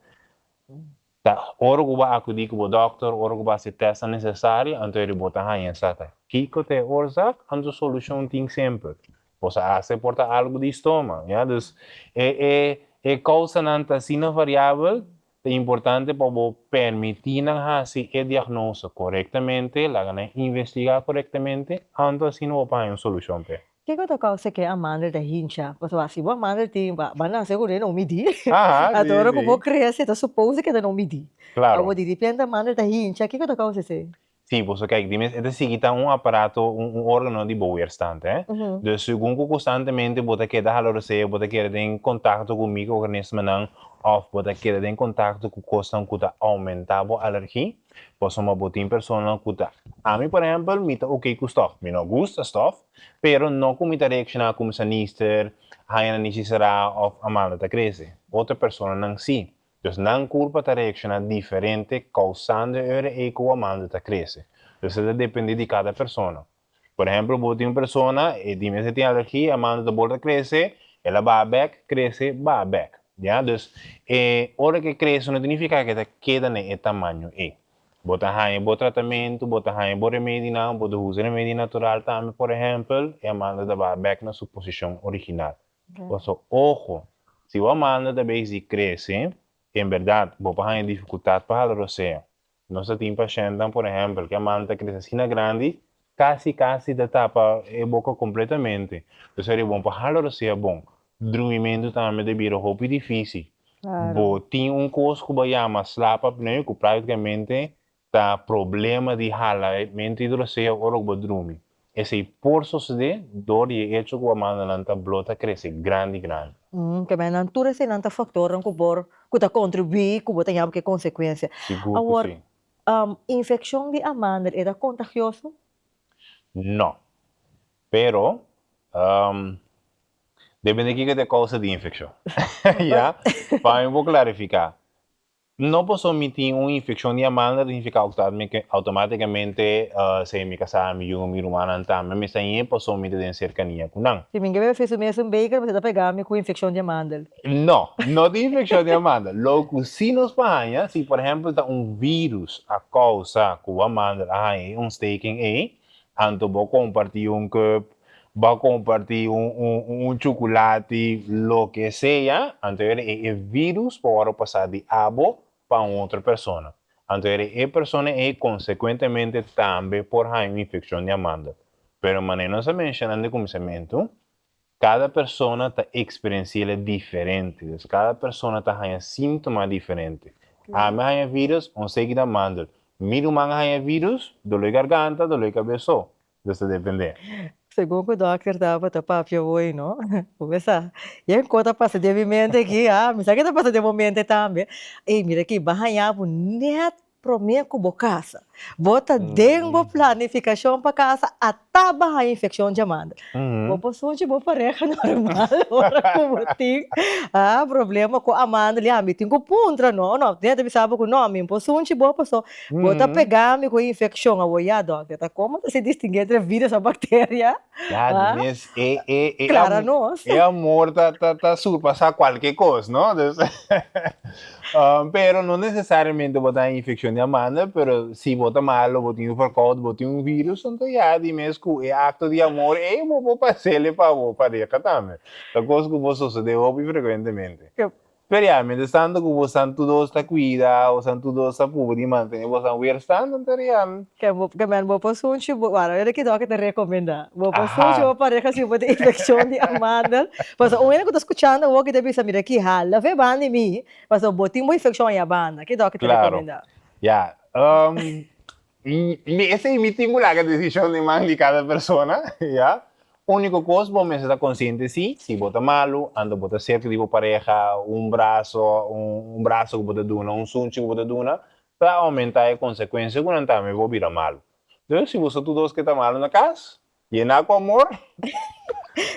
Ta ora ku bo a akudí ku bo dòkter, ora ku bo a hasi tèstnan nesesario, anto eri bo ta haña sa ta kiko ta e oorzaak, anto solushon tin semper. Bo sa hasta e por ta algu di stoma, ya. Dus e e E kousanan ta asina variabel, ta importante pa bo permití nan hasi e diagnose korektamente, laga nan investigá korektamente, anto asina bo por haña un solushon p'e. Kiko ta kousa ku e amandel ta hincha? Pasobra si bo amandel tin, bo a nase ku no midí. Anto ora ku bo krese ta supose ku e ta no midí. Awor di repente amandel ta hincha, kiko ta kousa esei? Sí, boso kijk, di mes e ta sigui ta un aparato, un órgano di bo weerstand, hè. Dus segun ku konstantemente bo ta keda hala rosea, bo ta keda den kontakto ku mikro-organismonan òf bo ta keda den kontakto ku kosnan ku ta oumentá bo alergi, pasobra bo tin personanan ku ta, ami por ehèmpel mi ta oké ku stòf, mi no gusta stòf, pero no ku mi ta reakshoná ku mi sa nister, haña na nishi será òf a manda ta krese. Otro personanan sí. Dus nan kurpa ta reakshoná diferente kousando e ora ei ku amando ta krese. Dus e ta dependé di kada persona. Por ehèmpel bo tin un persona e di mes e tin alergia amando ta bor ta krese, el a baha bèk, krese, baha bèk. Ya, dus e ora ku e krese no ta nifiká ku e ta keda na e tamaño ei. Bo ta haña bo tratamentu, bo ta haña bo remedinan, bo ta usa remedi natural tambe por ehèmpel, e amando ta baha bèk na su posishon original. Paso ojo, si bo amanda ta bezig di crece, en berdad bo por haña dificultad pa hala rosea. Nos ta tin pashentnan, por ehempel, cu amanda ta crece asina grandi, casi casi ta tapa e boca completamente. Entonces seria bon pa hala rosea bon. Drumimento tambe ta bira hopi dificil. Bo tin un cos cu bo yama slaapapneu cu practicamente Ta problema di hala e mente di rosea ora ku bo drumi. Esei por sosodé dor di e echo ku bo mandanan ta blo ta krese grandi grandi. Ke men nan tur eseinan ta faktornan ku por ku ta kontribuí ku bo ta yama ku e konsekuensia. Sigur ku Awor, si. infekshon di amandel e ta kontagioso? No. Pero, depende kiko ta e kousa di infekshon. Ya? Pa mi por klarifiká. No paso mi tin un infeccion di amandel ta significa automaticamente sea mi casa, mi yu, mi rumannan tambe mester hañ'e paso mi ta den cercania cu nan. Si mi ke bebe su mes un beker bo ta pega mi cu infeccion di amandel. No, no tin infeccion di amandel. Lo cu si nos por haña, si por ehempel ta un virus a causa cu bo amandel a haña e ontsteking ey, Anto bo comparti un cup, bo comparti un un chuculati, loke sea, anto era e e virus por worde pasa di abo pa un otro persona. Anto era e persona ey consecuentemente tambe por haña un infeccion di amandel. Pero manera nos a menciona den cuminsamentu, Kada persona ta eksperensi'el diferente, dus kada persona ta haña síntoma diferente. Ami a haña vírus, un seki ta mandel. Mi ruman a haña vírus, doló di garganta, doló di kabes so. Dus ta dependé. Segun ku dòkter tabata papia hoy no, bo mester sa yen kos ta pasa den mi mente aki, ah, mi sa ke ta pasa den bo mente tambe. Ey, mira aki, bo a haña bo nèt Promé ku bo kasa. Bo ta den bo planifikashon pa kasa ata bo haña infekshon djamanda. Bo por sunchi bo pareha normal ora ku bo tin problema ku amanda li. Mi tin ku puntra no, no ta bisa bo ku no mi por sunchi bo paso bo ta pega mi ku e infekshon. Awor ya dòkter ta komo ta si distinguí entre virus òf bakteria? Ya di mes e e e Clara nos. E amor ta ta ta surpasá kualke kos, no? Dus pero no nesesariamente bo ta infekshon di amandel, pero si bo ta malo, bo tin un verkoud, bo tin un virus, anto ya di mes ku e akto di amor ei bo por pas'el pa bo pareha tambe. Ta kos ku por sosodé hopi frekuentemente. Pero ya, mientras tanto ku bosan tur dos ta kuida, bosan tur dos ta puba di mantené bosan weerstand, anto ya. Ke bo, ke men bo por sunchi bo, bueno, yo di kidó ke ta rekomendá. Bo por sunchi bo pareha si bo tin infekshon di amandel. Pasobra un hende ku ta skuchando awor ki ta bisa, mira ki hala fe banda di mi, pasobra bo tin bo infekshon aya banda. Kidó ke ta rekomendá? Ya, Mi esei mi tin ku laga desishon den man di kada persona, ya. Úniko kos bo mester ta konsiente si, si bo ta malu, anto bo ta serka di bo pareha, un braso, un braso ku bo ta duna, un sunchi ku bo ta duna, ta oumentá e konsekuensia ku nan tambe por bira malu. Dus si boso tur dos ke ta malu na kas, Yená ku amor.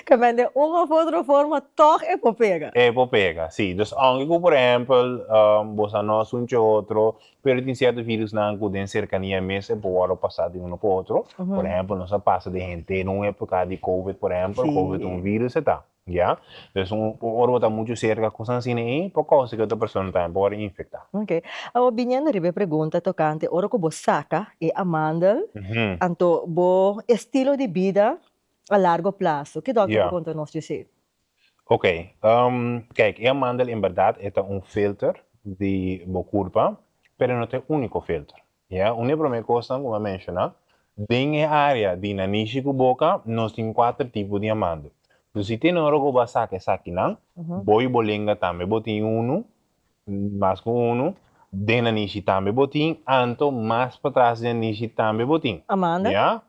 Ke men den un of otro forma tòg e por pega. E por pega, sí. Dus aunke ku por ehèmpel bo sa no sunchi otro, pero tin sierto virusnan ku den serkania mes e por wòrdu pasá di uno pa otro. Por ehèmpel nos a pasa den henter un époka di covid por ehèmpel, covid un virus e ta. Ya, dus un ora bo ta muchu serka kosnan asina ei por kousa ku otro persona tambe por wòrdu infektá. Ok. Awor biniendo riba e pregunta tokante ora ku bo saka e amandel, anto bo estilo di bida a largo plaso, ke dòkter por konta nos dje esei? Ok, kijk, e amandel en berdad e ta un filter di bo kurpa, pero e no ta e úniko filter. Ya, un di e promé kosnan ku mi a menshoná, den e área di nanishi ku boka nos tin kuater tipo di amandel. Dus si tin ora ku bo a saka esakinan, bo i bo lenga tambe bo tin unu, Mas ku unu, den nanishi tambe bo tin, anto mas patras den nanishi tambe bo tin. Amanda? Ya?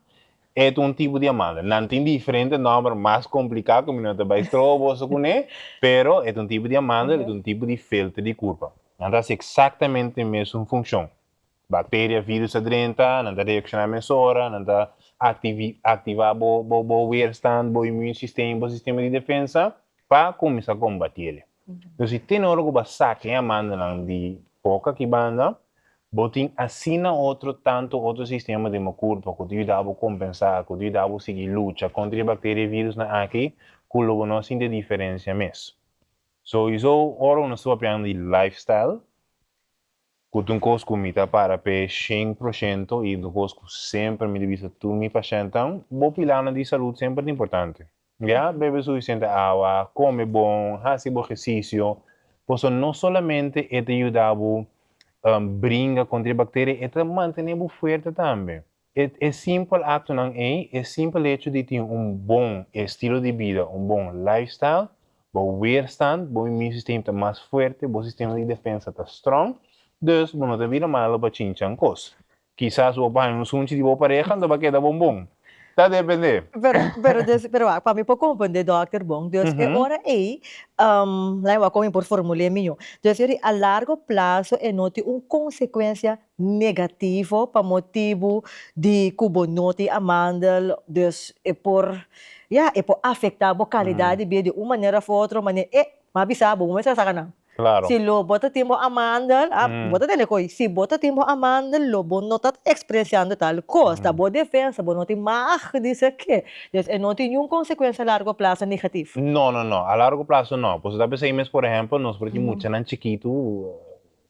E ta un tipo di amanda. Nan tin diferente nòmber mas kompliká ku mi no ta bai stroba boso kuné, pero e ta un tipo di amanda, e ta un tipo di filter di kurpa. Nan ta hasi eksaktamente mesun funshon. Bakteria, virus ta drenta, nan ta reakshoná mesora, nan ta aktivá bo bo weerstand, bo immuunsysteem, bo sistema di defensa pa kuminsá kombatí el. Entonces si tin ora ku bo a saka e amandanan di boka aki banda, bo tin asina otro tantu otro sistema den bo kurpa ku ta yuda bo kompensá, ku ta yuda bo sigui lucha kontra e bakteria i virusnan aki ku lo bo no sinti e diferensia mes. Souiso ora nos ta papiando di lifestyle, Ku ta un kos ku mi ta para p'e shen por shento i un kos ku semper mi ta bisa tur mi pashèntnan, bo pilanan di salud semper ta importante. Ya, bebe sufisiente awa, kome bon, hasi bo ehersisio, pasobra no solamente e ta yuda bo bringa kontra e bakteria, e ta mantené bo fuerte tambe. E e simpel actonan ey, e simpel hecho di tin un bon estilo di bida, un bon lifestyle, bo weerstand, bo immuunsysteem ta mas fuerte, bo sistema di defensa ta strong, dus bo no ta bira malo pa chinchan cos. Kisas bo por haña un sunchi di bo pareha, anto bo a keda bon bon. Ta depende. Pero, pero dus, pero wak, pa mi por comprende dokter bon, dus e ora ey, laat mi wak con mi por formul'é mijo. Dus yori a largo plazo e no tin un consecuencia negativo pa motibu di ku bo no tin amandel, dus e por, ya, e por afektá bo kalidat di bida di un manera òf otro, manera e, m'a bisa bo, bo mester a saka nan. Klaro. Si lo bo ta tin bo amandel, a, bo ta tende ko'i, si bo ta tin bo amandel lo bo no ta eksperensiando tal kos, ta bo defensa, bo no tin mag di seke, dus e no tin niun konsekuensia a largo plaso negativo. No, no, no, a largo plaso no, pasobra ta p'esei mes, por ehèmpel, nos por tin muchanan chikitu,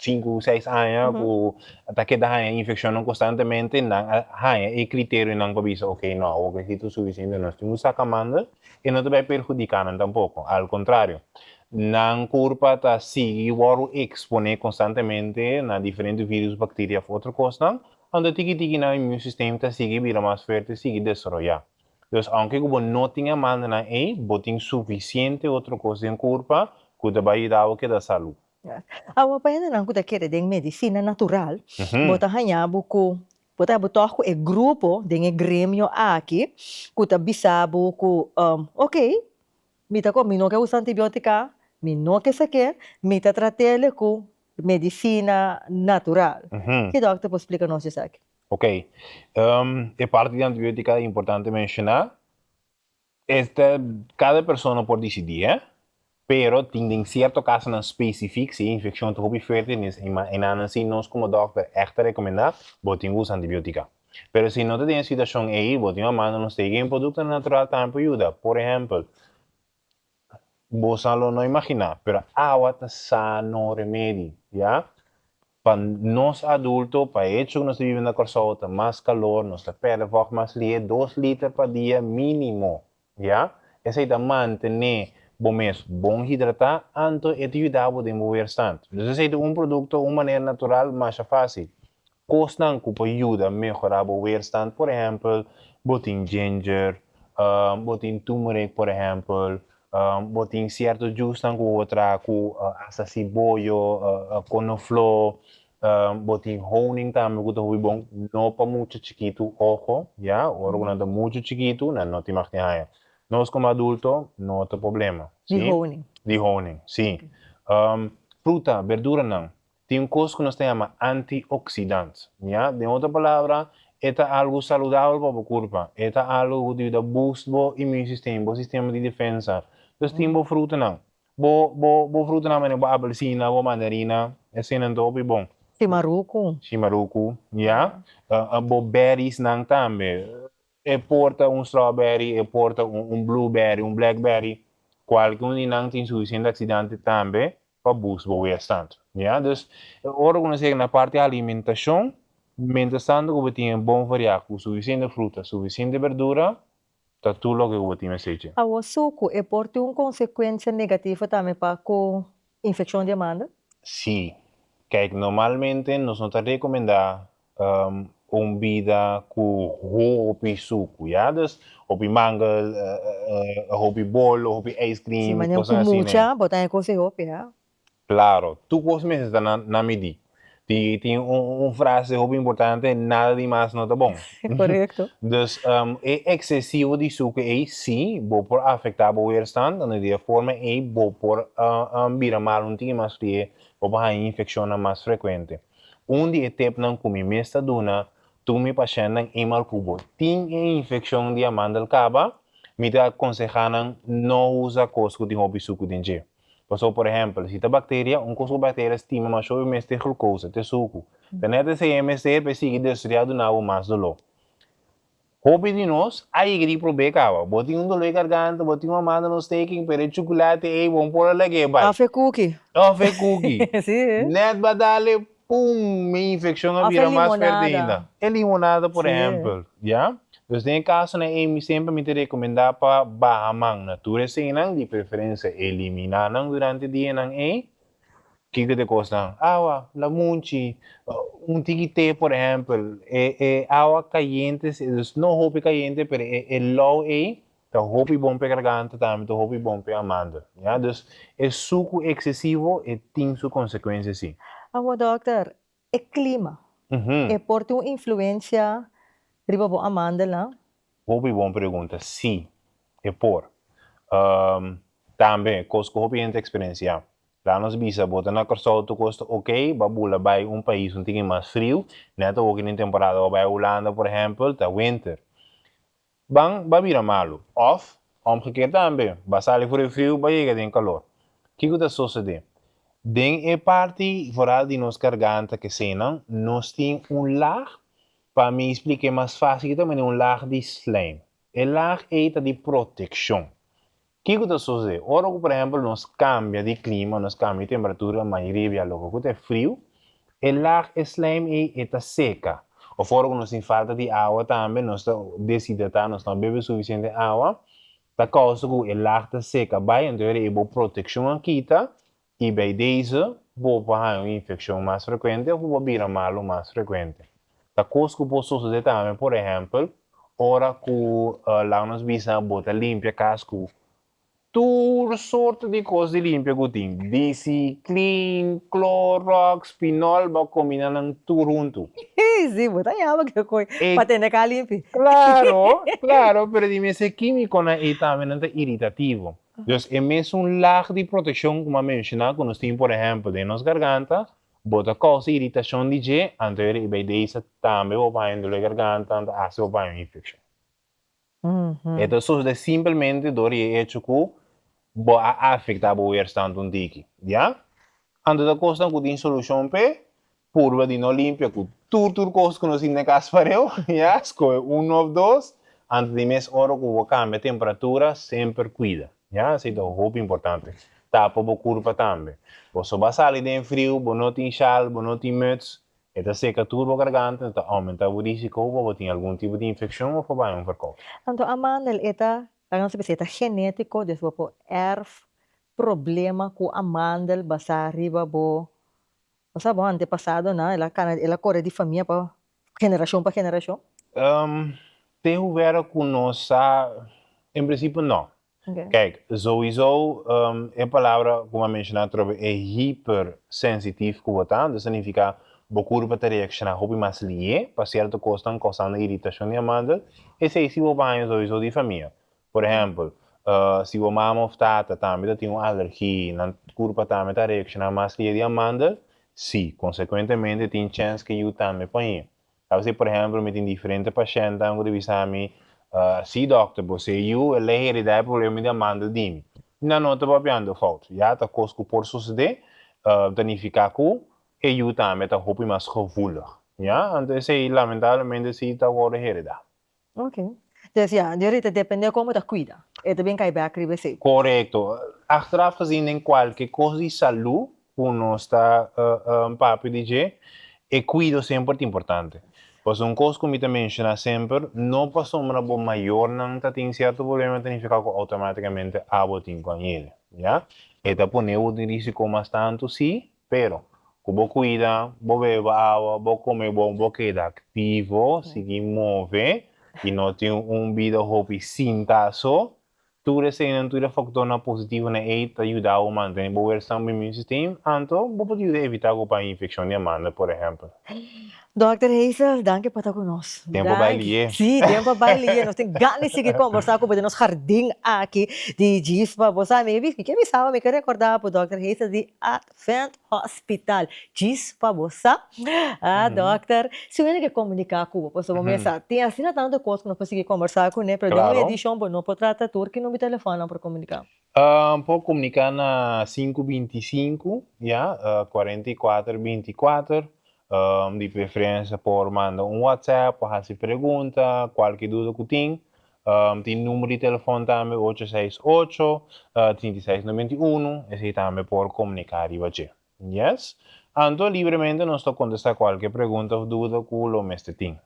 Sinku, seis aña ku ta keda haña infekshonnan konstantemente, nan a haña e kriterionan pa bisa ok no awor ke si ta sufisiente nos tin ku saka manda e no ta bai perhudiká nan tampoko, al kontrario nan kurpa ta sigui wòrdu eksponé konstantemente na diferente virus, bakteria òf otro kosnan, anto tiki tiki nan immuunsysteem ta sigui bira mas fuerte, sigui desaroyá. Dus aunke ku bo no tin e mandanan ei, bo tin sufisiente otro kos den kurpa ku ta bai yuda bo keda salú. Awa pa hendenan ku ta kere den medisina natural, bo ta haña bo ku bo ta haña bo tòg ku e grupo den e gremio aki ku ta bisa bo ku ok, mi ta mi no ke usa antibiotika, mi no ke esaki, mi ta trat'el ku medisina natural. Ki dòkter por splika nos esaki? Ok, e parti di antibiotika ta importante menshoná. Esta cada persona por dicidi he, pero tin den cierto casonan specific si e infeccion ta hopi fuerte nes enanan si nos como dokter echt ta recomenda bo tin cu usa antibiotica. Pero si no ta den e situacion ey bo tin a manda nos tegen productonan natural tambe por yuda. Por ehempel, bosan lo no imagina pero awa ta sano remedi ya. Pa nos adulto, pa e hecho ku nos ta biba na Kòrsou ta mas kalor, nos ta pèrdè vògt mas lihe, dos liter pa dia mínimo, ya. Esei ta mantené bo mes bon hidratá, anto e ta yuda bo den bo weerstand. Dus esei ta un produkto, un manera natural masha fásil. Kosnan ku por yuda mehorá bo weerstand, por ehèmpel, bo tin ginger, bo tin turmeric por ehèmpel, Bo tin sierto jusnan ku bo traha ku hasta siboyo, konofló, bo tin honing tambe ku ta hopi bon, no pa mucha chikitu, ojo, ya, ora ku nan ta muchu chikitu nan no tin mag di haña. Nos komo adulto no ta problema, si. Di honing. Di honing, si. Fruta, berduranan, Tin un kos ku nos ta yama antioxidant, ya. Den otro palabra, e ta algu saludabel pa bo kurpa, e ta algu ku ta yuda boost bo immuunsysteem, bo sistema di defensa. Dus tin bo frutanan, bo bo bo frutanan manera bo apelsina, bo mandarina, eseinan ta hopi bon. Shimaruku. Shimaruku, ya. Bo berriesnan tambe, e por ta un strawberry, e por ta un blueberry, un blackberry, kualke un di nan tin sufisiente oksidante tambe pa boost bo weerstand. Ya, dus ora ku nos yega na parti alimentashon, mientras tanto ku bo tin e bon variá ku sufisiente fruta, sufisiente berdura. Ta tur loke ku bo tin mester dje. Awor suku e por tin un konsekuensia negativo tambe pa ku infekshon di amandel? Sí. Kijk, normalmente nos no ta rekomendá un bida ku hopi suku, ya. Dus hopi mangel, hopi bolo, hopi ijscream, Sí, manera kosnan ku asina. mucha bo ta haña kos di hopi, ya. Claro, tur cos mester ta na midí. Tin un frase hopi importante, nada di mas no ta bon. Correcto. Dus e excesivo di sucu ei sí bo por afecta bo weerstand, anto di e forma ei bo por bira malo un tiki mas frie, bo por haña infeccionnan mas frecuente. Un di e tipnan cu mi mes ta duna tur mi pashentnan eenmaal cu bo tin e infeccion di amandel caba, mi ta aconseha nan no usa cos cu tin hopi sucu den dje. Pasobra, por ehèmpel, si ta bakteria, un kos ku bakteria stima masha hopi mester glukosa, te suku. Ta nèt esei e mester pa e sigui destruí duna bo mas doló. Hopi di nos a yega di prob'é kaba. Bo tin un doló di garganta, bo tin un amanda no steking, pero e chukulate ei bo no por a lag'é bai. Òf e kuki. Òf e kuki. Sí. Nèt bo a dal e pum! Mi infekshon a Òf e bira mas fuerte limonada. ainda. E limonada, por Sí. ehèmpel, ya. Dus den e kasonan ei mi semper mi ta rekomendá pa baha man na tur eseinan, di preferensia eliminá nan durante dianan ei. Kiko ta e kosnan? Awa, lamunchi, un tiki te por ehèmpel. E e awa kayente, dus no hopi kayente, pero e e lou ei ta hopi bon pa e garganta tambe ta hopi bon pa e amandel, ya. Dus e suku eksesivo e tin su konsekuensia si. Awor dòkter, E klima, e por tin un influencia riba bo amandelnan? Hopi bon pregunta. Sí, e por. Tambe, kos ku hopi hende ta eksperensiá. Laga nos bisa, bo ta na Kòrsou tur kos ta oke, bo a bula bai un pais un tiki mas friu, nèt awoki den temporada bo bai Hulanda por ehèmpel, ta winter. Ban ba bira malu. Òf, omgekeerd tambe, ba sali for e friu ba yega den kalor. Kiko ta sosodé? Den e parti vooral di nos garganta kesenan, nos tin un laag, pa mi splik'é mas fásil ta manera un laag di slijm. E laag ei ta di protekshon. Kiko ta sosodé? Ora ku por ehèmpel nos kambia di klima, nos kambia di temperatura, mayoria bia loke ku ta e friu, e lag, e slijm ei, e ta seka. Òf ora ku nos tin falta di awa tambe, nos ta deshidratá, nos no a bebe sufisiente awa, ta kousa ku e lag ta seka bai, anto e bo protekshon a kita i bij deze bo por haña un infekshon mas frekuente òf bo por bira malu mas frekuente. Ta kos ku por sosodé tambe, por ehèmpel, ora ku laga nos bisa bo ta limpia kas ku tur sorto di kos di limpia ku tin, DC Clean, Clorox, Pinol, bo a kombiná nan tur huntu. Sí, bo ta yama ke koi pa tene ka limpi. Klaro, klaro, pero di mes e kímikonan ei tambe nan ta iritativo. Dus e mesun lag di protekshon ku mi a menshoná ku nos tin por ehèmpel den nos garganta, Bo ta kousa iritashon di dje, anto e riba e deisa tambe bo por haña dolor di garganta, anto asta bo por haña un infekshon. E ta sosode simpelmente dor di e echo ku bo a afektá bo weerstand un tiki, ya? Anto ta kosnan ku tin solushon p'e, purba di no limpia ku tur tur kos ku nos tin na kas pareu, ya? Skohe un òf dos, anto di mes ora ku bo kambia temperatura semper kuida. Ya, esei ta hopi importante. Tapa bo kurpa tambe. Bo so ba sali den friu, bo no tin shal, bo no tin muts, e ta seka tur bo garganta, e ta aumenta bo risiko pa bo tin algun tipo di infekshon of pa bai un verkoud. Anto amandel e ta, laga nos bisa, e ta genetiko, dus bo por erf problema ku amandel basá riba bo, bo sa bo antepasadonan, el a kana, el a kore di famia pa generashon pa generashon? Te hoeverre ku nos sa, en prinsipio no. Kijk, sowieso e palabra ku mi a menshoná atrobe e hipersensitief ku bo ta, dus ta nifiká bo kurpa ta reakshoná hopi mas lié pa sierto kosnan kousando iritashon di amandel, esei si bo baña sowieso di famia. Por ehèmpel, si bo mama òf tata tambe ta tin un alergi, nan kurpa tambe ta reakshoná mas lié di amandel, sí, konsekuentemente tin chèns ku e yu tambe pañ'é. Sabes si por ehempel mi tin diferente pashentnan ku ta bisa mi, Si dokter, bo se yu el a heredá e problema di amandel di mi. Nan no ta papiando fout. Ya ta kos ku por sosodé, ta nifiká ku e yu tambe ta hopi mas gevoelig. Ya, anto esei lamentablemente si ta wòrdu heredá. Ok. Dus ya, di orita depende kon bo ta kuida. E ta bin kai bek riba esei. Korekto. Achteraf gezien den kualke kos di salú ku nos ta papia di dje, e kuido semper ta importante. Pasobra un kos ku mi ta menshoná semper, no pasobra bo mayornan ta tin sierto problema ta nifiká ku outomátikamente abo tin ku añele, ya. E ta pone bo den risiko mas tantu, sí, pero ku bo kuida, bo bebe awa, bo kome bon, bo keda aktivo, sigui move i no tin un bida hopi sinta so, Tur eseinan, tur e faktornan positivonan ei ta yuda bo mantene bo weerstand, bo immuunsysteem, anto bo por yuda evita ku pa infekshon di amanda, por ehèmpel. Dòkter Hazel, danki pa ta ku nos. Tempu a bai lié. Sí, tempu a bai lié. Nos tin gana di sigui kombersá ku bo den nos hardin aki di Djispa. Bo sa, mi ke bisa bo, mi ke rekordá bo, Dòkter Hazel di Advent Hospital. Djis pa bo sa. Ah, dòkter, si un hende ke komuniká ku bo, pasobra bo mester sa, tin asina tantu kos ku nos por sigui kombersá kuné, pero den un edishon bo no por trata tur ki number di telefòn nan por komuniká. Por komuniká na sinku binti i sinku, ya, 44 24. Di preferensia por manda un WhatsApp pa hasi pregunta, kualke duda ku tin. Tin number di telefòn tambe ocho seis ocho, 36 91, esei tambe por komuniká riba dje. Yes. Anto libremente nos ta contesta cualke pregunta of duda cu lo mester tin.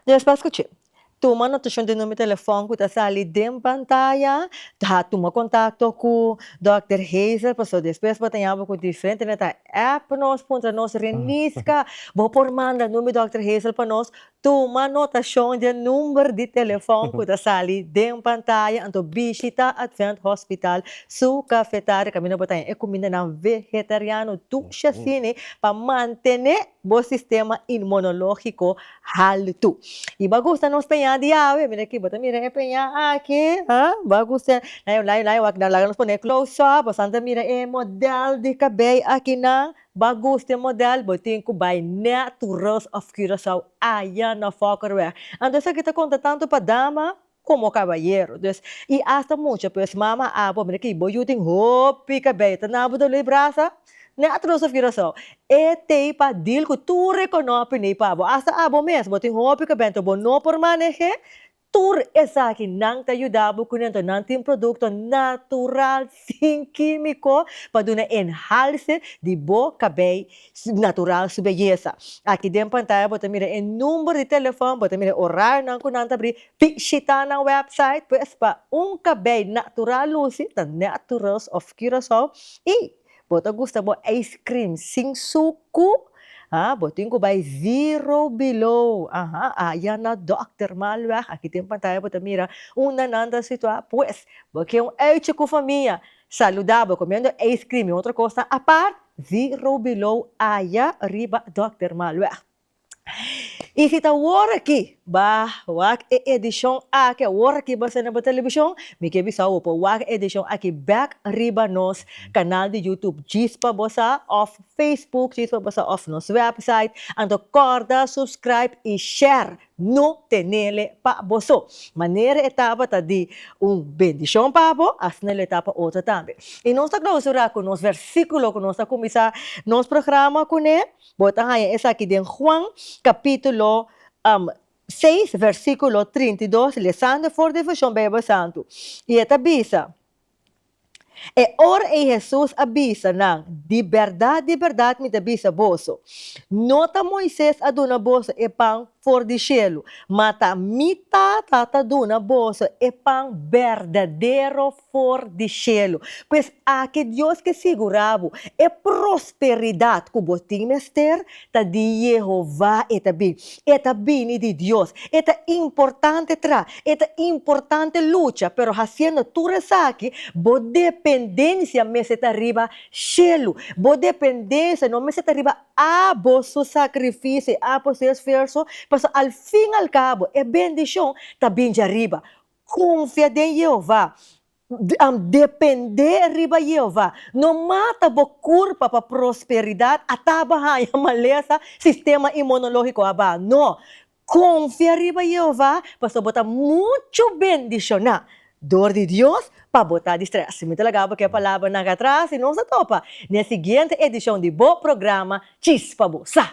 Dios pa scuché. Tuma notashon di number telefon cu ta sali den pantaya. Ta tuma contacto cu Dòkter Hazel pasobra despues bo ta yama cu diferente nan ta app nos puntra nos Renisca bo por manda number Dòkter Hazel pa nos Tuma notashon di e number di telefòn ku ta sali den pantaya, anto bishita Advent Hospital su kafetaria kaminda bo ta haña e kumindanan vegetariano dushi asini pa mantené bo sistema inmunológiko haltu. I bo a gusta nos peña di awe? Mira aki, bo ta mira e peña aki, ha? Bo a gusta? Nan nan wak nan laga nos pone close up, boso ta mira e modèl di kabei akinan. Ba gusta e model, bo tin ku bai net to Rus of Curaçao aya na Fokkerweg. Anto esaki ta konta tantu pa dama komo kabayero. Dus, i asta mucha, pues mama abo, mira ki bo yu tin hopi kabei, ta na bo doló e brasa? Net Rus of Curaçao. E tei pa deal ku tur e konopi nei pa bo. Asta abo mes, bo tin hopi kabei, anto bo no por maneh'é, Tur esaki nan ta yuda bo ku nan nan tin produkto natural sin kimiko pa duna enhalse di bo kabei natural su beyesa. Aki den pantaya bo ta mira e number di telefon, bo ta mira e orarionan ku nan ta abri, bishita nan website pues pa un kabei natural lusi ta Naturals of Curaçao i Bo ta gusta bo ice cream sin suku? Ha, bo tin ku bai Zero Below. Aha, aya na Dòkter Malweg. Aki den pantaya bo ta mira unda nan ta situá. Pues, bo ke un uitje ku famia, saludabel, komiendo ice cream i otro kosnan apart, Zero Below aya riba Dòkter Malweg. I si ta awor aki ba wak e edishon aki, awor aki bo sende bo televishon, mi ke bisa bo por wak e edishon aki bek riba nos kanal di YouTube Djis Pa Bo Sa òf Facebook Djis Pa Bo Sa òf nos wèpsait. Anto kòrda subscribe i share, no tenele pa bo so. Manera e tabata di un bendishon pa bo, asina lo e ta pa otro tambe. I nos ta klausurá ku nos versíkulo ku nos ta kuminsá nos programa kuné. Bo ta haña esaki den Juan kapítulo seis versíkulo 32, lesando for di Vershon Beibel Santu. I e ta bisa, E ora ei Hesus a bisa nan, Di bèrdat, di bèrdat mi ta bisa boso, no ta Moises a duna boso e pan for di shelu, ma ta mi Tata ta duna boso e pan berdadero for di shelu. Pues aki Dios ke sigurá bo, e prosperidat ku bo tin mester ta di Jehová e ta bin. E ta bini di Dios. E ta importante tra, e ta importante lucha, pero hasiendo tur esaki, bo dependensia mester ta riba shelu. Bo dependensia no mester ta riba Abo su sakrifisio i abo su esfuerso, pasobra al fin al kabo e bendishon ta bin djariba. Konfia den Jehová. Dependé riba Jehová. No mata bo kurpa pa prosperidat, ata bo haña malesa, sistema inmunológiko a baha. No. Konfia riba Jehová pasobra bo ta muchu bendishoná dor di Dios pa bo ta di strès. Mi ta laga bo ku e palabranan atras i nos ta topa na e siguiente edishon di bo programa Chispa Bo Sa.